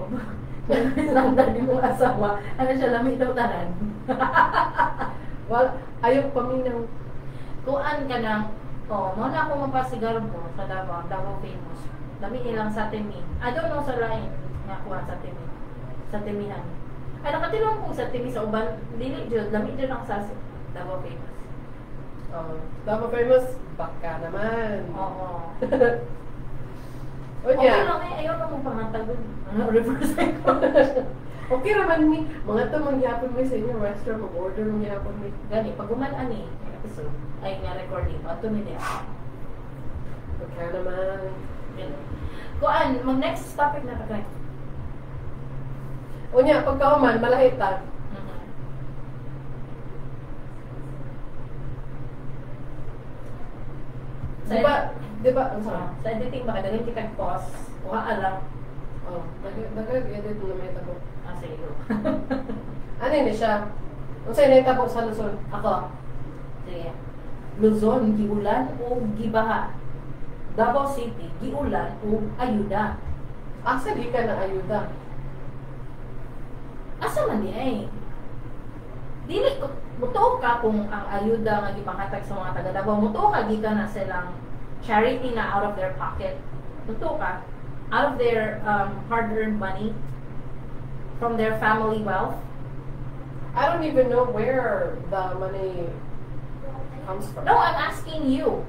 Standard mo asawa. Ano siya, lami daw tanan. Well, ayaw paminaw. Kuan ka ng, oh, mo na ako mapasigarbo sa Davao, Davao famous. Lami nilang sa timi. I don't know sa lain nga kuan sa timi. Sa timihan. Ay, nakatilong ko sa timi sa uban. Dili jud, lami jud ang sa Davao famous. Oh, Davao famous, baka naman. Oo. Unya, Okay lang eh, ayaw na mong pangantagod. Ano, reverse psychology. Okay raman mi. Mga to mangyapon mi sa inyong restaurant, mag-order mangyapon mi. Gani, pag guman ani, episode, ay nga recording, ato mi niya. Okay naman. Ganun. Kuan, mag next topic na ta. Unya, pagkahuman, malahi ta. Di ba, ang Sa, sa editing ba kadaghan kita pause, wa alam. Oh, dagag edit na may tabo. Ah, sa iyo. Ano yun siya? Unsa yun tabo sa Luzon? Ako. Sige. Luzon, giulan o gibaha. Davao City, giulan o ayuda. Asa gikan ang ayuda? Asa man di ay? Dili ko mutuo ka kung ang ayuda nga gipanghatag sa mga taga Davao, mutuo ka gikan na silang charity na out of their pocket. Mutuo ka out of their hard-earned money from their family wealth. I don't even know where the money comes from. No, I'm asking you.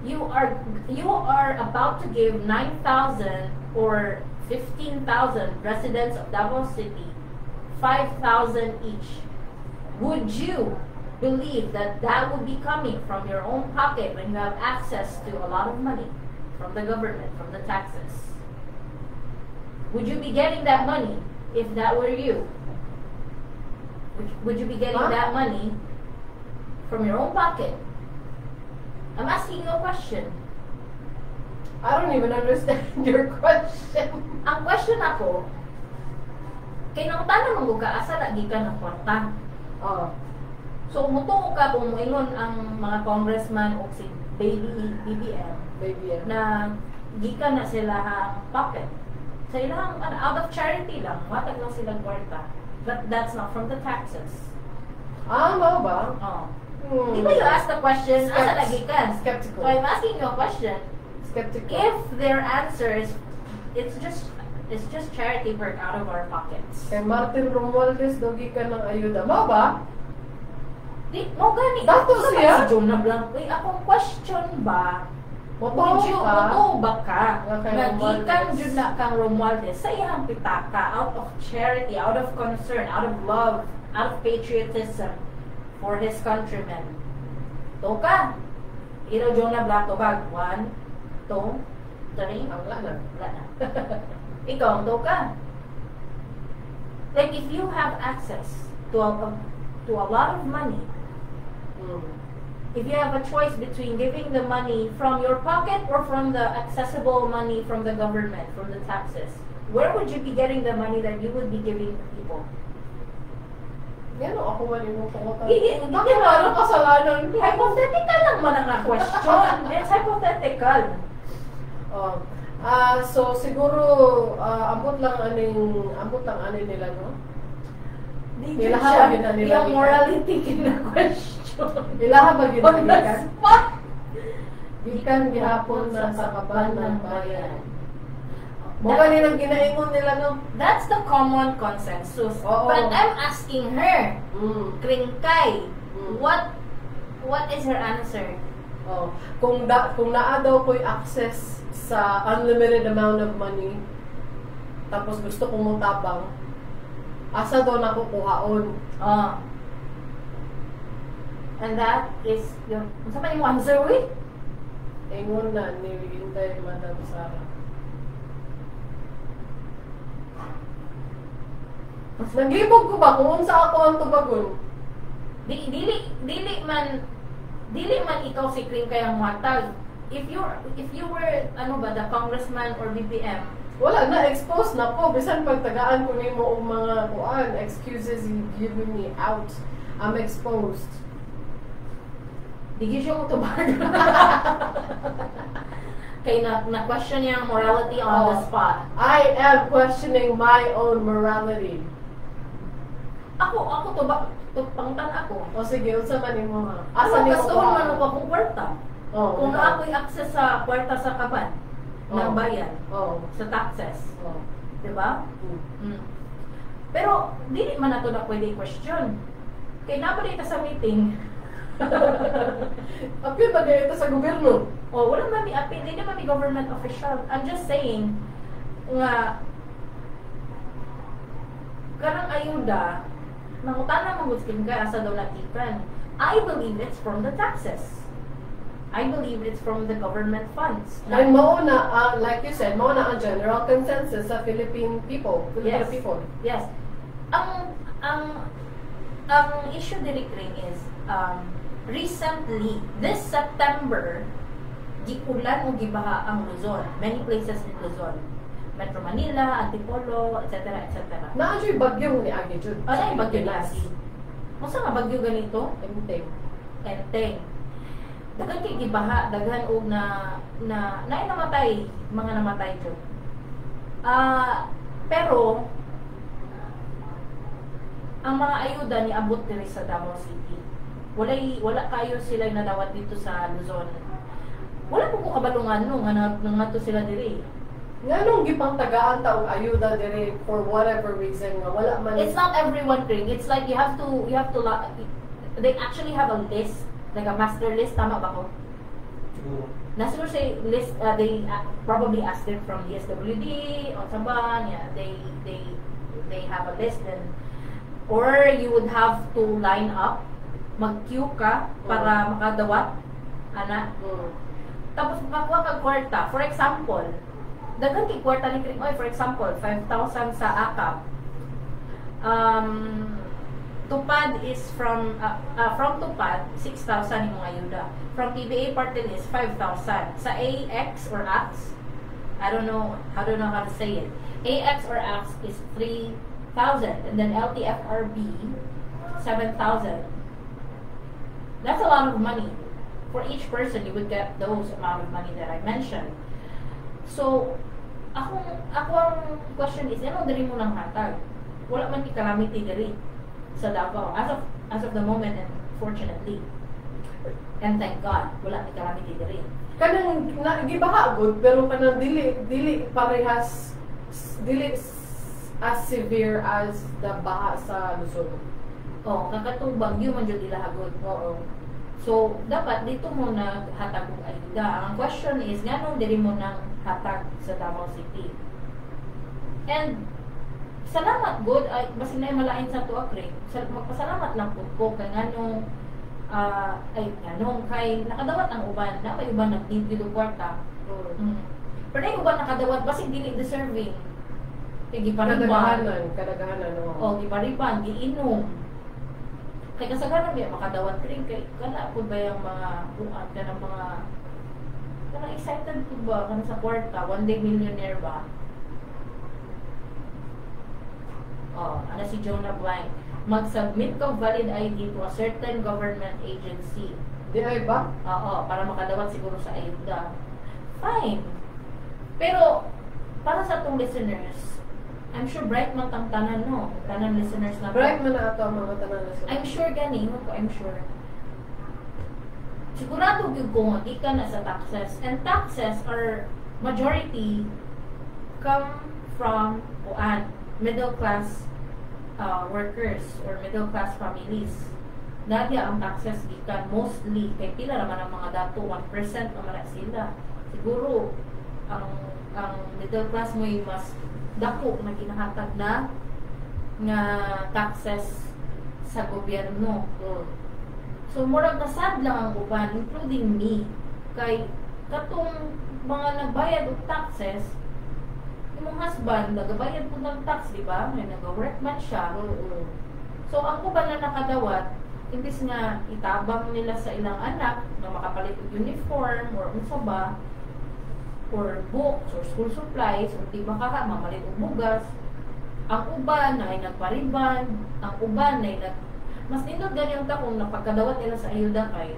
You are about to give 9,000 or 15,000 residents of Davao City 5,000 each. Would you believe that that would be coming from your own pocket when you have access to a lot of money from the government, from the taxes? Would you be getting that money if that were you? Would you be getting Huh? that money from your own pocket? I'm asking you a question. I don't even understand your question. Ang question ako, kay nangutana man gud ka asa na gikan ang kwarta. Oh. So mutuo ka kung moingon ang mga congressman o si Baby BBM Baby, yeah. na gikan na sila ang pocket. Sa ilang ano, out of charity lang, matag lang silang kwarta. But that's not from the taxes. Ah, mao ba? Oh. Hmm. Di ba you ask the question, asa nagikan? Skeptical. So I'm asking you a question. Skeptical. If their answer is it's just charity work out of our pockets. Kay Martin Romualdez daw gikan ng ayuda. Mao ba? Di mo gani. Dato Sa siya? Si Jonah Blanco. Uy, akong question ba? Motoo Would you, ka? motoo ba ka? Nga kay Nga gikan Romualdez. jud na kang Romualdez sa iyang pitaka out of charity, out of concern, out of love, out of patriotism for his countrymen. Tuo ka. Iro Jonah Blanco bag. One, two, three. Ah, wala na. Wala na. Ikaw, tuo ka. Like if you have access to a lot of money, if you have a choice between giving the money from your pocket or from the accessible money from the government, from the taxes, where would you be getting the money that you would be giving to people? Yan o, ako man imong pangutan. Hindi, hindi Bakit ba? ano kasalanan ko? Hypothetical lang man ang question. It's hypothetical. Oh. Ah, so siguro ambot lang aning nila, no? Di Ilaha siya, ba yun na nila yung gikan? Morality kina-question. Ilaha ba gyud On the gikan? spot. Gikan gihapon na sa kaban ng bayan. Mo gani nang ginaingon nila, no? That's the common consensus. Oo. But I'm asking her, Kringkay, what is her answer? Oh, kung naa daw ko'y access sa unlimited amount of money, tapos gusto ko mo tabang, asa daw nako kuhaon? Oh. And that is your, unsa man imong answer, uy? Ingon na ni Inday Madam Sara. Naglibog ko ba kung unsa ako ang tubagon? Di dili man ikaw si Kringkay ang muhatag. If you were ano ba, the congressman or BBM, Wala na, expose na ko. Bisan pagtagaan ko nimo og mga kuan, excuses you giving me out. I'm exposed. Di gyud siya motubag. Kay na question niya ang morality on the Oh. spot. I am questioning my own morality. Ako to ba to pangtan ako. O sige, unsa man imo ha? Asa Asa nimo gastuhon man kuhaon? ako akong kwarta. Oh, Kung naa ako'y access sa kwarta sa kaban ng bayan, sa taxes, di ba? Mm. Pero dili man nato na pwede i-question. Kay naa ba ta sa meeting? Apil ba ito sa gobyerno? Oh, wala man mi appeal, dili man mi government official. I'm just saying nga kanang ayuda, mangutana man gud kay asa daw nagikan. I believe it's from the taxes. I believe it's from the government funds. And mao na, like you said, mao na ang general consensus sa Philippine people, Filipino people. Yes. Ang issue diri, Kring, is recently this September giulan o gibaha ang Luzon. Many places in Luzon. Metro Manila, Antipolo, etc. etc. Naa jud bagyo ni agi jud. Ano yung bagyo lagi? Unsa nga bagyo ganito? Enteng. Enteng. Daghan kay gibaha, daghan og na na naay namatay, mga namatay jud. Ah, pero ang mga ayuda ni abot diri sa Davao City. Wala kayo sila nadawat dito sa Luzon. Wala po ko kabalungan no nga nangadto sila diri. Nganong gipangtagaan ta og ayuda diri for whatever reason nga wala man? It's not everyone, Kring. It's like you have to they actually have a list, like a master list, tama ba ko? Siguro. Nasa siguro say list, they probably asked it from the SWD o sa ba, yeah, they have a list then or you would have to line up, mag-queue ka para makadawat ana. Tapos makakuha kag kwarta. For example, daghan kay kwarta ni Kring. Oy, for example, 5,000 sa AKAP. Tupad is from Tupad 6,000 yung ayuda. From PBA party list 5,000. Sa AX or AX, I don't know how to say it. AX or AX is 3,000 and then LTFRB 7,000. That's a lot of money. For each person, you would get those amount of money that I mentioned. So, ako ang question is, ano diri mo nang hatag? Wala man ni calamity diri sa Davao. As of the moment, and fortunately, and thank God, wala ni calamity diri. Kanang na gibaha gud, pero kanang dili dili parehas, dili as severe as the baha sa Luzon. Oh, kakatong bagyo man jud ila hagod. Oo. So, dapat dito mo naghatag og ayuda. Ang question is, nganong diri mo nang hatag sa Davao City? And, salamat gud, ay, basin na malain sa tuwa, Craig. Magpasalamat lang pud ko kay nganong, ay, nganong kay nakadawat ang uban, na may uban nag-need og kwarta. Pero na uban nakadawat, basig dili deserving. Kay gipariban. Kadaghanan, kadaghanan, oo. O, gipariban, giinom. Kay kasagaran biya makadawat rin kay kana pud ba yung mga buat kanang mga kanang excited pud ba kanang sa kwarta, one day millionaire ba? Oh, ana si Jonah Blank. Mag-submit ka valid ID to a certain government agency. Di ay ba? Oo, para makadawat siguro sa ayuda. Fine. Pero, para sa atong listeners, I'm sure bright man tang tanan, no? Tanan listeners na. Bright man na ato ang mga tanan na sila. I'm sure gani, ingon ko, I'm sure. Sigurado gyud ko nga gikan na sa taxes. And taxes are majority come from kuan, middle class workers or middle class families. Nagya ang taxes gikan mostly kay pila raman ang mga dato, 1% naman na sila. Siguro ang middle class mo yung mas dako na ginahatag na nga taxes sa gobyerno. So murag nasad lang ang uban, including me, kay katong mga nagbayad og taxes, imong husband nagabayad pud ng tax, di ba? May nag-work man siya. So ang uban na nakadawat, imbis nga itabang nila sa ilang anak na makapalit og uniform or unsa ba, or books or school supplies, or di ba kaka mamalit og bugas, ang uban na ay nagpariban, ang uban na ay nag mas nindot gani ang kung napagkadawat nila sa ayuda kay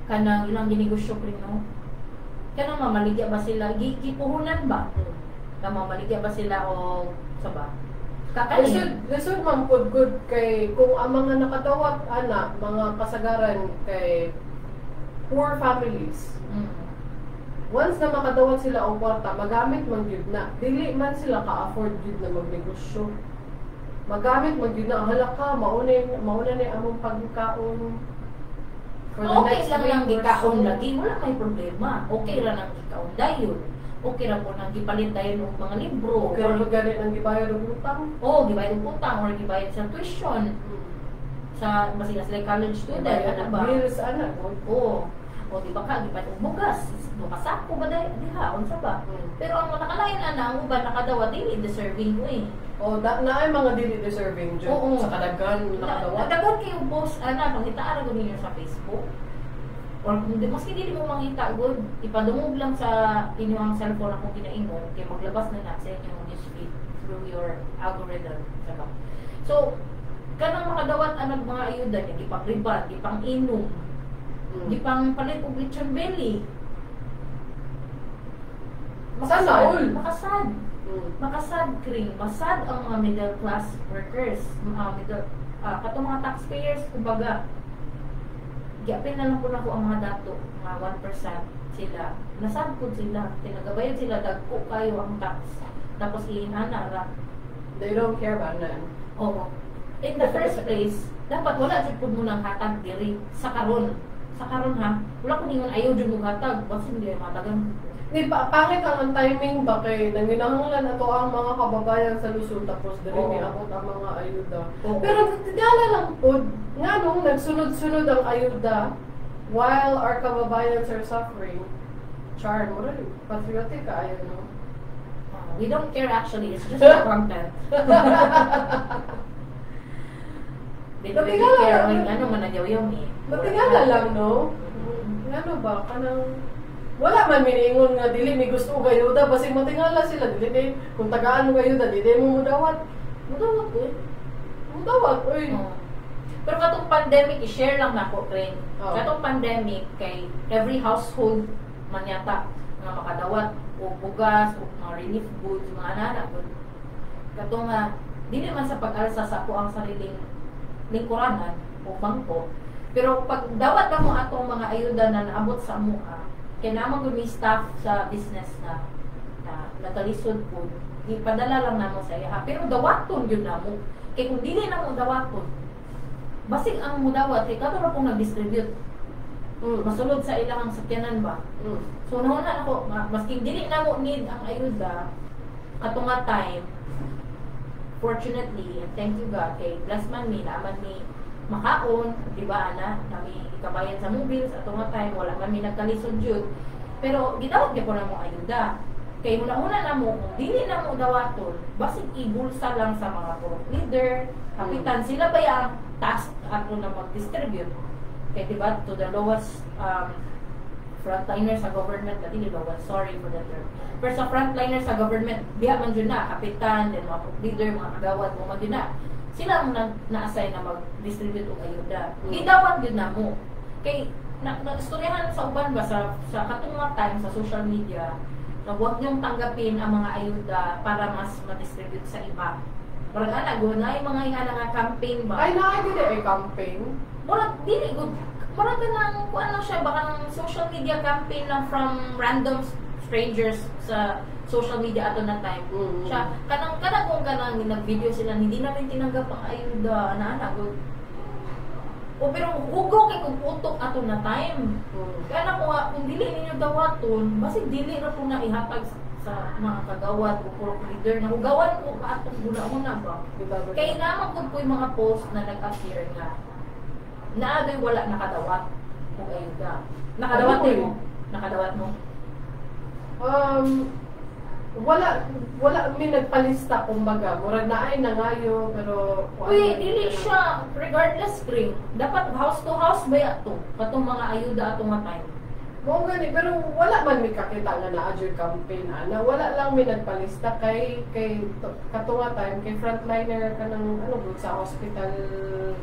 kanang ilang ginegosyo rin, no? Kanang mamaligya ba sila, gipuhunan ba, na mamaligya ba sila o sa ba kakanin. Lisod, lisod man pud gud kay kung ang mga nakadawat ana, mga kasagaran kay poor families. Once na makadawat sila og kwarta, magamit man gyud na. Dili man sila ka-afford gyud na magnegosyo. Magamit man gyud na, hala ka, mauna ni among pagkaon for the Okay next lang week nang or gikaon so. Lagi, wala may problema. Okay ra nang gikaon dayon. Okay ra po nang gipalit dayon og mga libro. Okay ra gani nang gibayad og utang. Oh, gibayad og utang or gibayad sa tuition sa masila sila college student, Gibayad ano og ba? bills ana. Oo. O di ba ka gibayad og bugas, duha ka sako ba diha, unsa ba? Pero ang nakalain ana, ang uban nakadawat dili deserving mo eh. O da naay mga dili deserving jud sa kadaghan nakadawat. Daghan kayo post ana, pangitaan ra gud ninyo sa Facebook. Or kung di, maski dili mo mangita gud, ipadungog lang sa inyong cellphone akong ginaingon kay maglabas na na sa inyong newsfeed through your algorithm, diba? So, kanang makadawat anag mga ayuda niya, gipang-riban, gipang-inom, gipang palit og lechon belly. Sana all. Makasad. Makasad kring, masad ang mga middle class workers, mga middle katong mga taxpayers kumbaga. Giapil na lang po nako ang mga dato, mga 1% sila. Nasad po sila, tinagabayad sila dagko kayo ang tax. Tapos iinana ra. They don't care about none. Oo. In the first place, dapat wala jud pud mo nang hatag diri sa karon. Sa karon ha, wala ko ningon ayaw jud mo hatag, basin di ay matagan. Di pa pangit ang timing ba kay nanginahanglan ato ang mga kababayan sa Luzon, tapos diri Oo. ni abot ang mga ayuda. Oo. Pero tigala lang pod nganong nagsunod-sunod ang ayuda while our kababayans are suffering. Char, mo rin patriotic kaayo, no? We don't care actually, it's just the content. They don't really Matigala care lang. oy, ano man nagyaw eh. Matigala lang, no? Ngano ba kanang wala man miniingon nga dili mi gusto og ayuda, basig matingala sila dili day kung tagaan og ayuda, dili mo mudawat. Mudawat ko eh. Mudawat oy. Oo. Pero katong pandemic, i-share lang nako, Ren. Oh. Katong pandemic, kay every household man yata nga makadawat o bugas o mga relief goods, mga ana gud. Katong nga dili man sa pag-alsa sa ako ang sariling lingkuranan o bangko, pero pag dawat na mo atong mga ayuda na naabot sa amoa, kay naman gud may staff sa business na na nagkalisod po, ipadala lang namo sa iya. Pero dawaton yun namo. Kay kung dili namo dawaton, basig ang mudawat kay kato ra pong nag-distribute. Masulod sa ilang sakyanan ba. So nauna ako, maski dili namo need ang ayuda kato nga time, fortunately, and thank you God, kay bless man mi, naaman mi makaon, di ba ana, nami ikabayan sa mong bills ato nga time, wala man mi nagkalisod jud. Pero gidawat gyud ko namo ayuda. Kay una-una namo, kung dili namo dawaton, basig ibulsa lang sa mga group leader, kapitan, sila ba ang task ato na mag-distribute? Kay di ba to the lowest frontliner sa government, dili lowest, sorry for the term. Pero sa frontliner sa government, diha man jud na, kapitan, then mga group leader, mga kagawad, mo man jud na. Sila ang na-assign na mag-distribute og ayuda. Gidawat jud namo. Kay na naistoryahan sa uban ba sa katong nga time sa social media na huwag niyong tanggapin ang mga ayuda para mas ma-distribute sa iba. Murag ana go na yung mga ingana nga campaign ba. Ay, naa dili ay campaign. Murag dili gud, murag kanang kuan lang siya, baka ng social media campaign lang from random strangers sa social media ato na time. Siya kanang kanang kung kanang nag-video sila, hindi namin tinanggap ang ayuda, ana ana gud. O pero hugaw kay kung utok ato na time. Kaya na ko nga, kung dili ninyo dawaton, basig dili ra po na ihatag sa mga kagawad o purok leader na hugawan ko ka atong guna-una ba. Bitaw ba? Kay naman kung po yung mga post na nag-appear nga naadoy wala nakadawat og ayuda. Nakadawat Ano mo? Nakadawat mo? Wala mi nagpalista kumbaga. Murag naay nangayo pero Uy, dili siya regardless screen. Dapat house to house ba ato? Katong mga ayuda ato nga time. Mao gani, pero wala man mi kakita nga naa jud campaign ana. Wala lang mi nagpalista kay kato nga time kay frontliner kanang ano gud sa hospital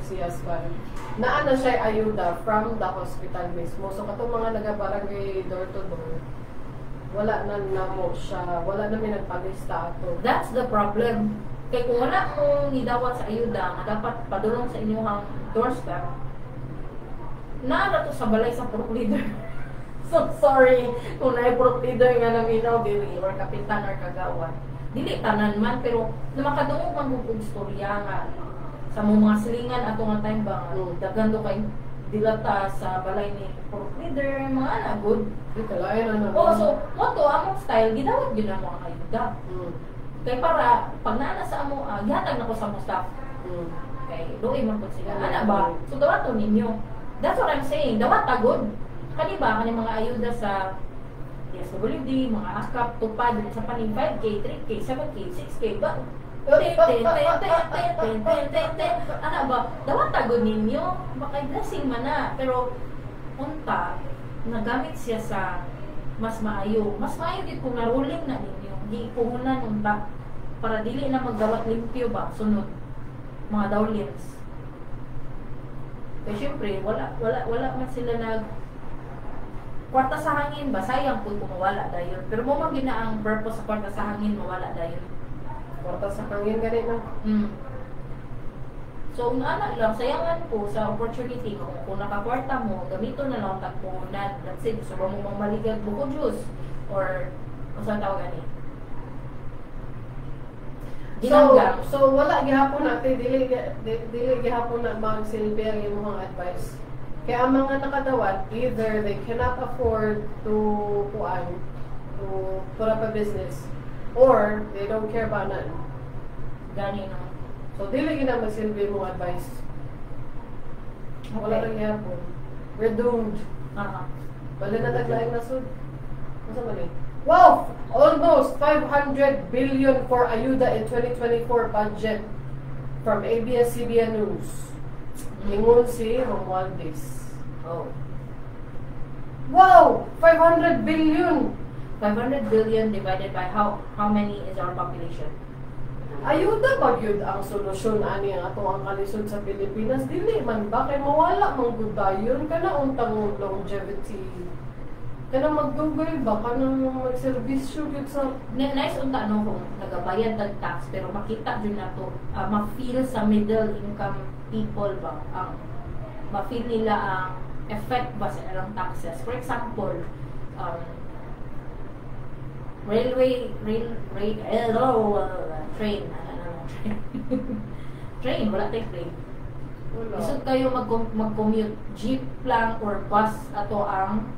si husband. Naa na siya ayuda from the hospital mismo. So katong mga naga-barangay door to door, wala na namo siya, wala na mi nagpalista ato. That's the problem. Kay kung wala mong nidawat sa ayuda nga dapat padulong sa inyong doorstep, naa to sa balay sa purok leader. So sorry kung naay purok leader nga naminaw diri or kapitan or kagawad. Dili tanan man, pero na makadungog man gud og istorya nga sa mong mga silingan ato nga time ba nga daghan do kay dilata sa balay ni purok leader, mga ana good. Di kalain ano. Oh, so mo to among style, gidawat gyud namo ang ayuda. Kay para pag naa na sa amo, gihatag na ko sa mo staff. Kay luoy man pud sila. Ana ba? So dawaton ninyo. That's what I'm saying. Dawat tagod. Kani ba kani mga ayuda sa DSWD, mga AKAP, tupad sa paning 5K, 3K, 7K, 6K ba? Te, te, te, te, te, te, te, te, te. Ana ba? Dawat tagod ninyo. Baka blessing man na. Pero unta nagamit siya sa mas maayo. Mas maayo gid kung naruling na ninyo. Di puhunan unta para dili na magdawat limpyo ba sunod mga dawlins. Kaya syempre, wala man sila nag kwarta sa hangin ba, sayang po kung mawala dayon. Pero mo man gina ang purpose sa kwarta sa hangin, mawala dayon. Kwarta sa hangin gani no. So, ang ana lang, sayangan po sa opportunity kung nakakwarta mo, gamito na lang tagpunan. Let's say, gusto ba mo mang maligag buko juice or kung saan tawag ani? So, Ginanggang. so wala gihapon natin, dili gihapon na magsilbi ang imong advice. Kaya ang mga nakadawat, either they cannot afford to kuan, to put up a business, or they don't care about none. Gani no. So dili gina magsilbi imong advice. Wala rin gihapon. We're doomed. Wala na taglaing nasud. Unsa man eh? Wow! Almost 500 billion for ayuda in 2024 budget from ABS-CBN News. Ingon si Romualdez. Oh. Wow! 500 billion! 500 billion divided by how many is our population? Ayuda ba gyud ang solusyon ani ang ato ang kalisod sa Pilipinas? Dili man ba kay mawala man gud dayon kana untang longevity. Kana magdugay ba, kanang magserbisyo gyud sa Nice unta no kung nagabayad tag tax, pero makita jud nato, ma-feel sa middle income people ba, ang ma-feel nila ang effect ba sa ilang taxes. For example, railway rail rail eh, oh, train, ano, ano, train train, wala tay train. Wala. Isod kayo mag-commute, jeep lang or bus ato ang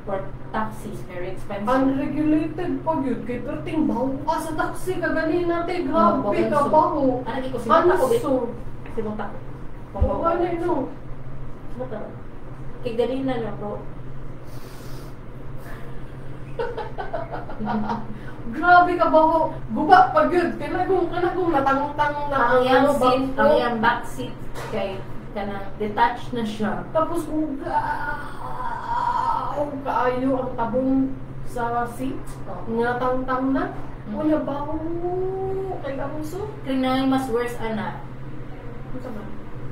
or taxis, very expensive. Unregulated pa gyud kay perting baho ka sa taxi kaganina te, grabe Oh, ka baho. Ano ko simuta ko Anso. simuta ko. Oh, ano no? Simuta ko. Kay ganina na bro. Grabe ka baho. Guba pa gyud. Kanagong natangtang na Ang iyang ano, seat, bangko. ang iyang back seat kay kanang detached na siya. Tapos uga kaayo ang tabong sa seat. Oh. Nga tangtang na. Wala baho kay amuso. Kay na mas worse ana. Unsa man?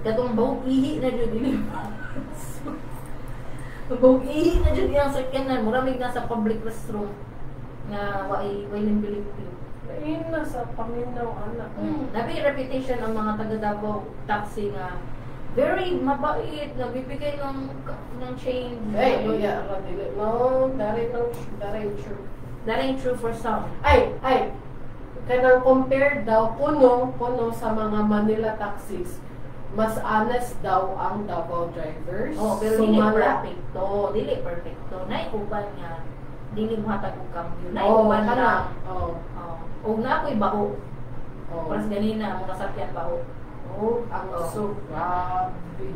Katong bahog ihi na jud dili. Bahog ihi na jud iyang sakyanan, mura may nasa public restroom nga way limpi-limpi. Lain na sa paminaw anak. Nabi reputation ang mga taga Davao taxi nga very mabait, nagbibigay ng change. Hey, yeah, ra dili. No, that ain't no, that ain't true. That ain't true for some. Ay, ay. Kanang compare daw kuno kuno sa mga Manila taxis, mas honest daw ang Davao drivers. Oh, pero dili Sumala. perfecto, dili perfecto. Nay uban nga dili mo hatag og cambio. Nay Oh, uban kana. lang. Oh. Oh, og na ako'y bao. Oh. Paras ganina mo nasakyan bao. Oh, ang Oh. so grabe.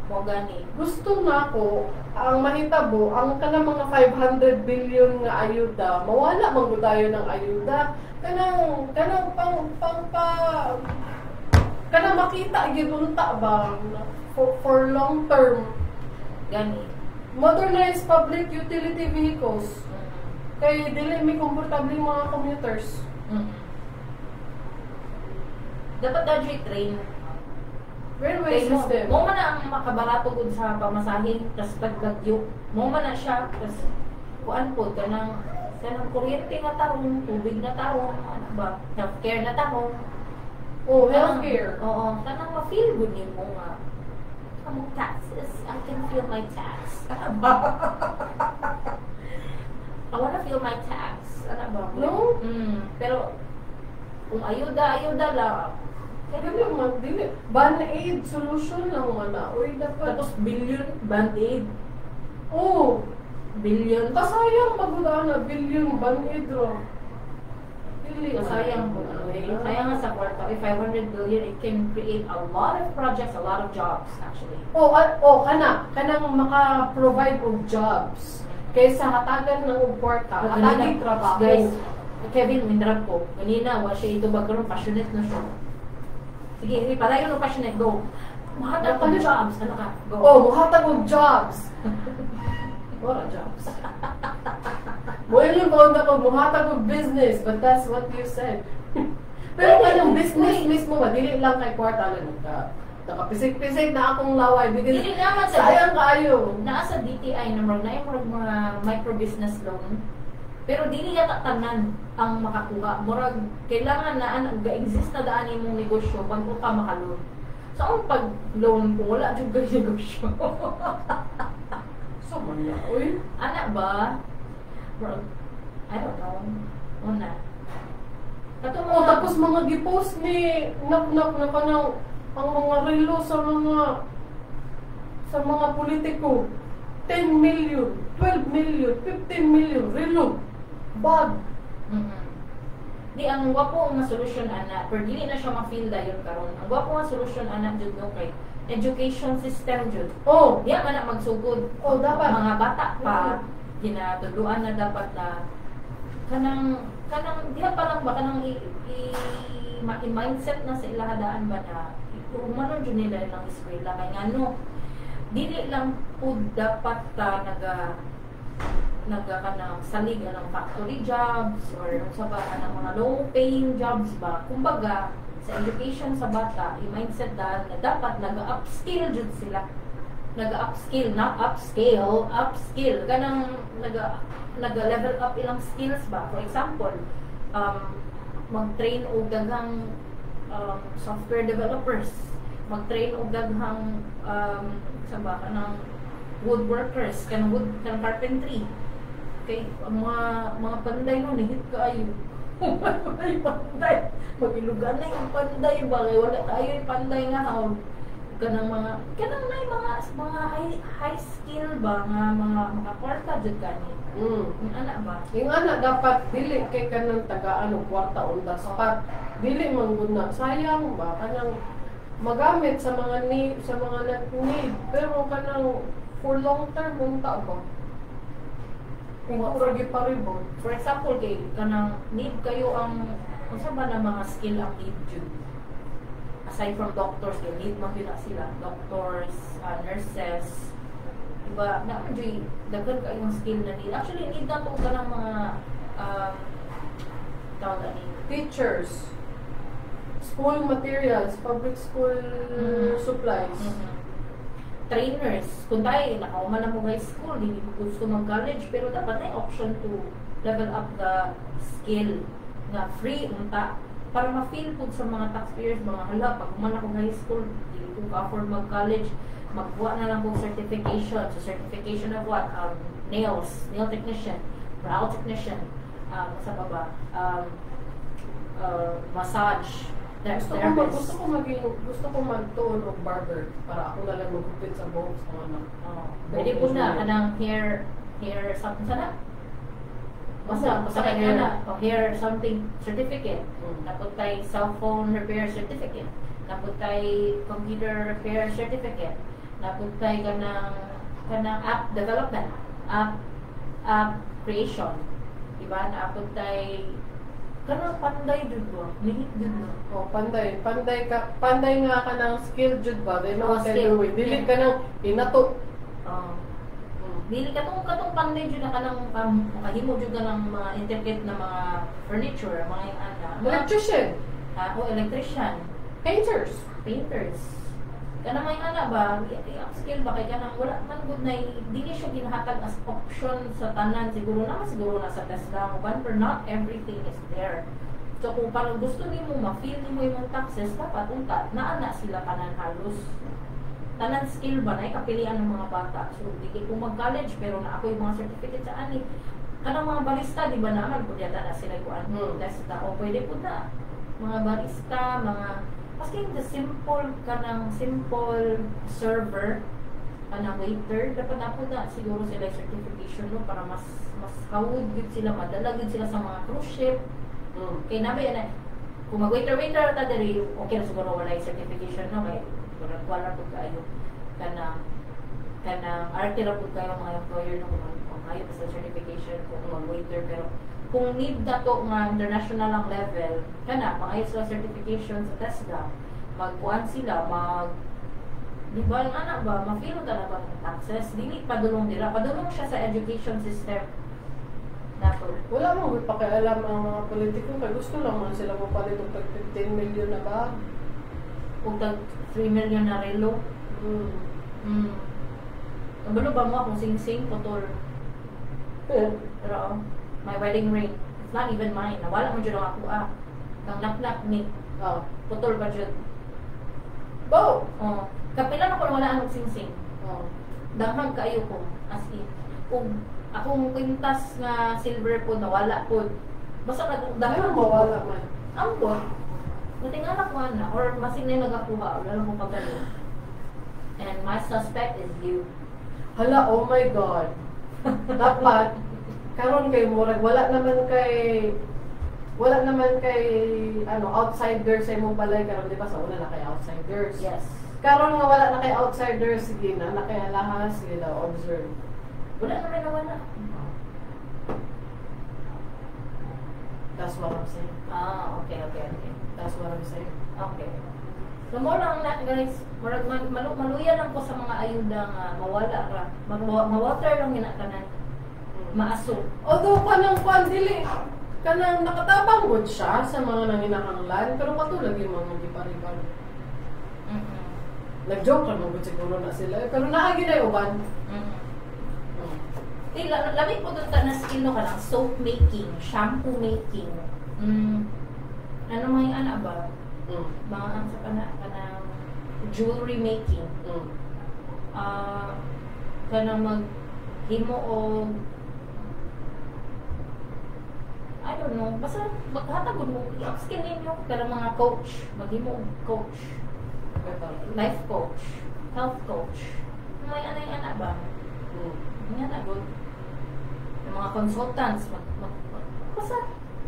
Mo gani. Gusto na ako ang mahitabo ang kanang mga 500 billion nga ayuda, mawala man gud tayo ng ayuda. Kanang kanang pang pang pa kanang makita gyud unta ba for long term. Gani. Modernize public utility vehicles kay dili mi komportable yung mga commuters. Dapat na dyan train. Railway Kay mo, system. mo man na ang makabarato gud sa pamasahe tas pagbagyo. Mo man na siya tas kuan po kanang kanang kuryente nga tarong, tubig na tarong, ano ba, healthcare na tarong. Oh, healthcare. Oo, kanang ma-feel good nimo nga. Among taxes, I can feel my tax. Ano ba? I wanna feel my tax. Ano ba? No? Pero kung ayuda, ayuda lang. Dili man, dili. Band-aid solution lang man na. Uy, dapat. Tapos billion band-aid. Oh, Billion. kasayang magudaan na billion band-aid ro. Dili. Sayang po. Sayang nga sa kwarta. If 500 billion, it can create a lot of projects, a lot of jobs actually. Oh, oh, kana kanang maka-provide og jobs kaysa hatagan ng og kwarta, Oh, hatagig trabaho. Guys, Kevin, mindrap ko. Ganina, wa siya ito bagkaroon, passionate na siya. Sige, sige, padayon no passionate, go. Mahatag og jobs, ano ka? Go. Oh, muhatag og jobs. Wala jobs. Mo ba na kung muhatag og business, but that's what you said. Pero kanang business mismo ba, dili lang kay kwarta lang ka. Nakapisik-pisik na akong laway because Dili naman sa sayang kaayo. naa sa DTI na murag na murag mga micro business loan. Pero dili yata tanan ang makakuha. Murag kailangan na an ga-exist na daan imong negosyo bago ka maka-loan. So ang pag-loan ko wala jud kay negosyo. So man na, uy. Ana ba? Murag, I don't know. Una. Kato Oh, tapos mga gipost ni nak na kanang ang mga relo sa mga politiko, 10 million, 12 million, 15 million relo bag. Di ang gwapo nga solusyon ana, pero dili na siya ma-feel dayon karon. Ang gwapo nga solusyon ana jud no kay education system jud. Oh, Diya man na magsugod. Oh, dapat. Mga bata pa ginatudluan na dapat na kanang kanang diha pa lang ba kanang i mindset na sa ilahadaan ba na umanon jud nila ilang eskwela kay ngano dili lang pud dapat ta naga Naga kanang salig anang factory jobs or unsa ba kanang mga low paying jobs ba. Kumbaga sa education sa bata, i-mindset daan na dapat naga-upskill jud sila, naga-upskill, not upscale, upskill, kanang naga level up ilang skills ba. For example, mag-train og daghang software developers, mag-train og daghang sa ba kanang woodworkers, kanang wood, kanang carpentry, kay ang mga panday no nihit kaayo. Ay, panday, magilugan na yung panday ba, kay wala tayo yung panday nga how kanang mga kanang nay mga high skill ba nga mga makakwarta jud kani. Yung ana ba. Yung ana dapat dili kay kanang tagaan og kwarta on the spot. Dili man gud na sayang ba, kanang magamit sa mga need, sa mga nag-need, pero kanang for long term unta ba. Kung ra giparibot. For example, kay kanang need kayo ang unsa ba na mga skill ang need jud aside from doctors, kay need man gyud na sila, doctors, nurses, diba? Na man jud daghan kayong skill na need. Actually, need na to kanang mga tawag ani. Teachers, school materials, public school supplies. Trainers, kung tayo nakauman na mo high school, hindi mo gusto mag-college, pero dapat na option to level up the skill na free unta para ma-feel pud sa mga taxpayers, mga hala, pag human ako high school, dili ko ka-afford mag-college, magkuha na lang kong certification. So certification of what? Nails, nail technician, brow technician, sa baba, massage therapist. Gusto ko magtuon og barber para ako na lang magupit sa buhok sa mga anak. Oh, pwede po na kanang hair something sana. Basta Basta basta kay hair. Ana, oh, hair something certificate. Napod tay cellphone repair certificate. Napod tay computer repair certificate. Napod tay kanang app development, app creation. Diba? Napod tay kanang panday jud ba? Lihit jud no. Oh, panday, panday ka, panday nga ka ng skill jud ba? They know Oh, what they're skill. doing. Dili ka nang inato. Oh. Dili katong panday jud na kanang makahimo jud ka ng mga intricate na mga furniture, mga yung ana. Mga, Electrician, o electrician, painters. Painters. Kanang mga ana ba, i-upskill ba kay kanang wala man gud na dili siya ginahatag as option sa tanan, siguro na siguro na sa TESDA mo but not everything is there. So kung parang gusto nimo ma-feel nimo imong taxes, dapat unta naa na sila tanan, halos tanan skill ba na kapilian ng mga bata. So dili ko mag-college pero na ako yung mga certificate sa ani. Kanang mga barista, di ba, naman pud yata na sila kuan TESDA o pwede pud na mga barista, mga maski the simple kanang simple server, kanang waiter, dapat na pud na siguro sila certification no, para mas hawod gyud sila, madala gyud sila sa mga cruise ship. Kay nabi na kung mag waiter waiter ta diri, okay na siguro wala yung certification no, kay murag wala pud kaayo kanang arte ra pud kayo mga employer no, kung ayaw sa certification kung mag waiter. Pero kung need na to nga international ang level, kana pangayo sila certification sa TESDA, magkuan sila, mag, di ba, yung anak ba, ma-feel talaga ang taxes, dili padulong dira, padulong siya sa education system nato. Wala mo pakialam ang mga politiko kay gusto lang man sila mopalit og tag 15 million na ba? Ug tag 3 million na relo. Kabalo ba mo akong sing-sing putol? Eh, Pero oh, my wedding ring, it's not even mine. Nawala mo jud ang ako ah. Kang naknak ni putol pa jud. Bo. Oh, kapila na ko wala ang sing-sing. Danghang kaayo ko, as in. Ug akong kwintas nga silver po nawala po. Basta Dahil dahil mawala man. Ambot. Natingala ko ana or masing na nagakuha, wala lang ko pagkalo. And my suspect is you. Hala, oh my God. Dapat karon kay murag wala naman kay ano outsider sa imong balay karon, di ba? Sa una na kay outsiders. Yes. Karon nga wala na kay outsiders, sige na na kay alahas, sige na observe. Wala naman nawala. That's what I'm saying. Ah, okay. That's what I'm saying. Okay. So mo lang na guys, murag maluya lang ko sa mga ayuda nga mawala ra. Mawater lang ginatanan. Maaso. Although kanang kwan dili kanang nakatabang gud siya sa mga nanginahanglan, pero katulad yung mga giparibal. Nag-joke lang gud siguro na sila, pero naa gyud ay uban. Eh, lami po doon ta na skill no, kanang soap making, shampoo making. Ano mga ana ba? Mga ang sa kana kanang jewelry making. Ah, kanang maghimo og, I don't know, basta maghatag mo i-upskill ninyo kanang mga coach, maghimo og coach, life coach, health coach. May ano yung ana ba? Nga na good. Yung mga consultants, mag, mag, mag- basta,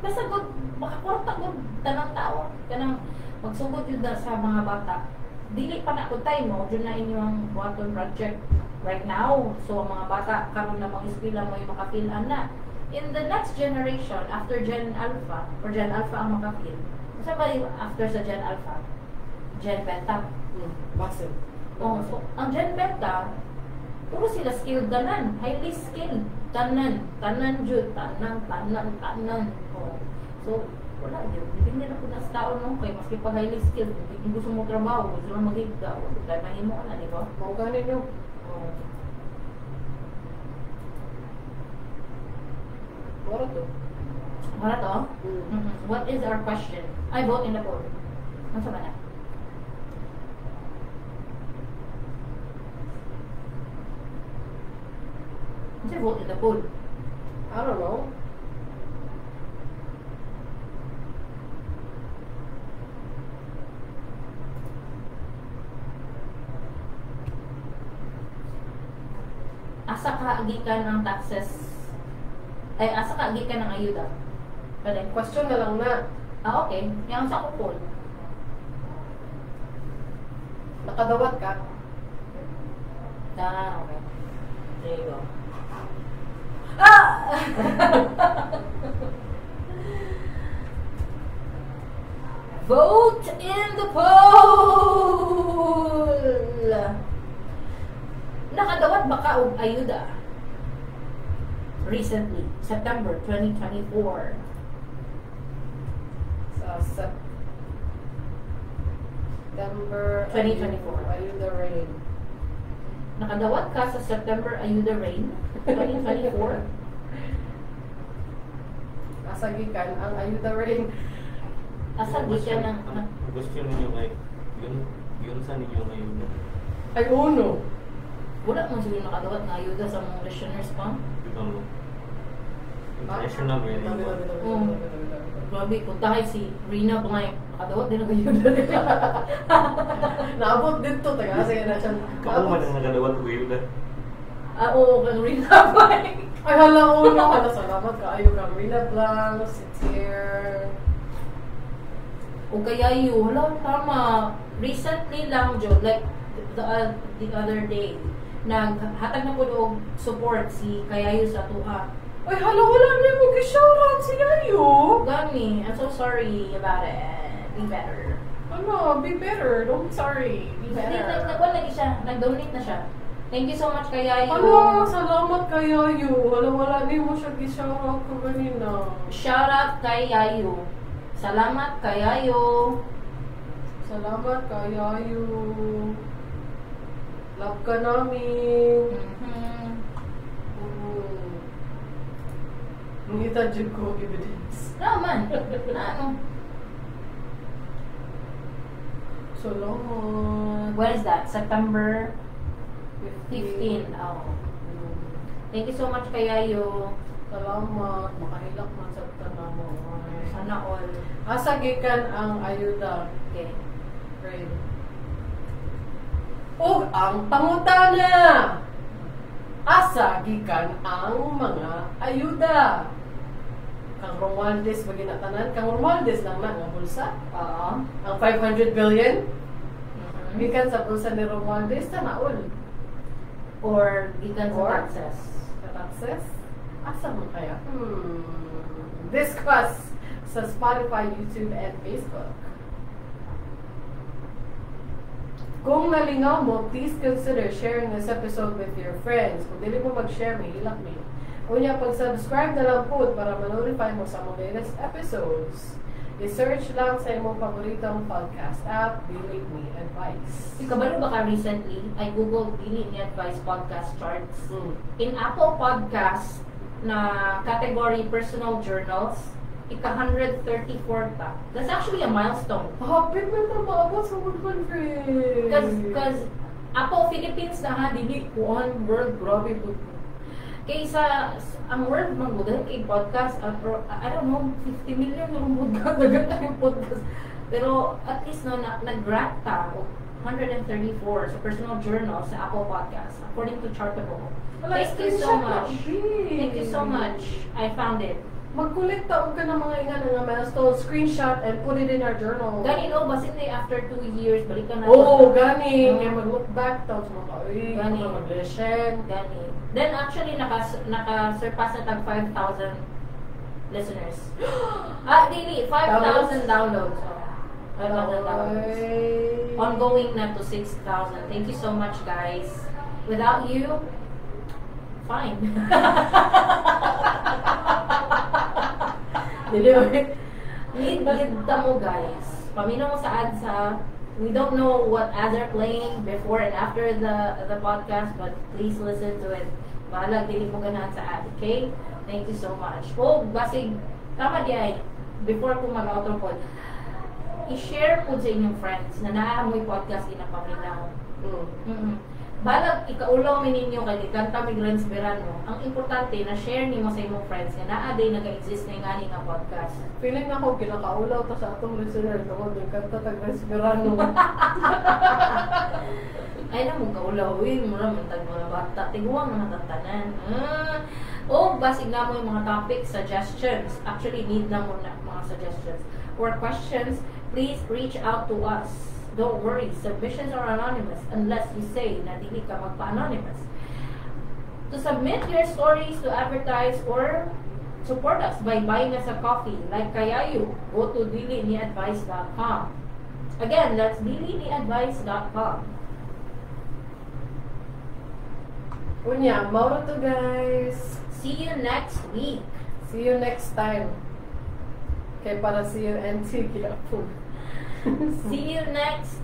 basta good, makakurta good, tanang tao, kanang magsugod yun na sa mga bata. Dili pa na kung time mo, dyan na inyong buhaton project right now. So, ang mga bata, karon na mga eskwela mo yung maka-feel na. In the next generation, after Gen Alpha, or Gen Alpha ang maka-feel, sa ba yung after sa Gen Alpha? Gen Beta. Basin. Oh, so, ang Gen Beta, puro sila skilled tanan, highly skilled tanan, tanan jud, tanan, tanan, tanan. Oh. So, wala jud. Depende na po na sa tao no, kay maski pag highly skilled, hindi gusto mo trabaho, gusto mo maghigda, wala tayo mahimo na, di ba? Mao gani no. Oh. Mora to. Wala to? What is our question? I vote in the poll. Ano sa ba na? Ano vote in the poll? I don't know. Asa ka gikan ang taxes? Ay, asa ka gikan ang ayuda? Pwede. Question na lang na. Ah, okay. Yang sa ko poll. Nakadawat ka? Ah, okay. There you go. Ah! Vote in the poll! Nakadawat ba ka og ayuda? Recently, September 2024. Sa September 2024. Ayuda Rain. Nakadawat ka sa September Ayuda Rain 2024? Asa gikan ang Ayuda Rain? Asa gikan ang Ang gusto ninyo kay yun yun sa ninyo ngayon. Ay uno. Wala man siguro nakadawat na ayuda sa mga listeners pa. Di ba mo? International really. Tabi, tabi, tabi, tabi, tabi, tabi, tabi. Grabe, kung tayo si Rina pa nga nakadawat din ang ayuda nila. Naabot dito taga sige na siya. Kamu man ang nakadawat og ayuda. Ah, oo, kang Rina pa. Ay hala uno, hala salamat kaayo kang Rina Blanc, it's here. O kaya yun, wala, tama. Recently lang, Jo, like the other day, naghatag na po og support si Kayayo sa tuha. Ay hala wala na mo gi-shoutout si Yayo. Gani, I'm so sorry about it. Be better. Ano, be better. Don't sorry. Be Hindi, better. nagwala lagi siya. Nag-donate na siya. Thank you so much, Kayayo. Hala, salamat kay Yayo. Hala, wala ni mo siya gi-shoutout ko ganina. Shout out kay Yayo. Salamat kay Yayo. Salamat kay Yayo. Love ka namin. Ngita jud ko evidence. Naman. Na ano? Salamat. When is that? September 15. Oh. Thank you so much kay Yayo. Salamat. Makahilak man sa tanan mo. Sana all. Asa gikan ang ayuda? Okay. Rain. Ug ang pangutana. Asa gikan ang mga ayuda? Kang Romualdez ba ginatanan? Kang Romualdez lang na nga bulsa. Oo. Ang 500 billion gikan sa bulsa ni Romualdez tanaol. Or gikan sa Or? taxes. Sa taxes? Asa man kaya? Discuss sa Spotify, YouTube, and Facebook. Kung nalingaw mo, please consider sharing this episode with your friends. Kung dili mo mag-share, may hilak mi. Unya, pag-subscribe na lang po para ma-notify mo sa among latest episodes. I-search lang sa imong paboritong podcast app, Dili Ni Advice. Kabalo ba ka recently, I googled Dili Ni Advice podcast charts. In Apple Podcast na category personal journals, ika 134 ta. That's actually a milestone. Happy mo na maabot sa 100. Cause Apple Philippines na ha, dili kuan world, grabe po. Kaysa ang world man gud kay podcast, I don't know, 50 million na podcast, dagan yung podcast. Pero at least no na, nag-rank ta og 134 sa personal journal sa Apple Podcast according to Chartable. Wala, Thank you so screenshot na, much. babe. Thank you so much. I found it. Mag-collect og ka ng mga ingan nga milestone, screenshot and put it in our journal. Gani no, basin na after 2 years, balikan na. Oo, gani. Mm. Kaya mag-look back, tapos mga, uy, Gani. Mag-listen. Gani. Then actually naka surpass na tag 5,000 listeners. Dili, 5,000 downloads. Oh. 5,000 downloads. Oy. Ongoing na to 6,000. Thank you so much, guys. Without you, fine. Dili, oy. Need gid ta mo, guys. Paminaw mo sa ads ha. We don't know what ads are playing before and after the podcast, but please listen to it. Bahalag dili mo ganahan sa ad, okay? Thank you so much. Oh, basig tama di ay before ko mag-outro pod. I-share po sa inyong friends na naa mo'y podcast ginapaminaw. Balag ikaulaw mi ninyo kay kanta mi Glenn Verano. Ang importante na share nimo sa imong friends nga naa day naga-exist na ingani nga podcast. Feeling nako ginakaulaw ta sa atong listener tungod ng kanta tag Verano. Ay na mo kaulaw uy, mura man tag mga bata, tiguang na tanan. O basig na mo yung mga topic suggestions. Actually need na mo na mga suggestions or questions, please reach out to us. Don't worry, submissions are anonymous unless you say na dili ka magpa-anonymous. To submit your stories to advertise or support us by buying us a coffee like Kayayu, go to diliniadvice.com. Again, that's diliniadvice.com. Unya, mao ra to, guys. See you next week. See you next time. Kay para see you NT gyapon. See you next.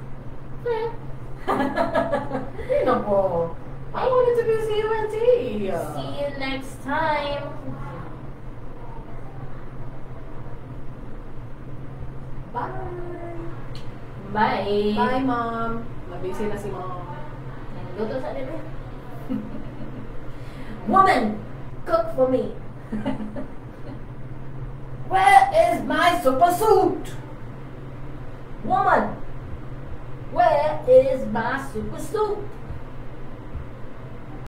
Hindi na po. I want it to be CUNT. See you next time. Bye. Bye. Bye, Mom. Mabisi na si Mom. Luto sa dito. Woman, cook for me. Where is my super suit? Woman, where is my super suit?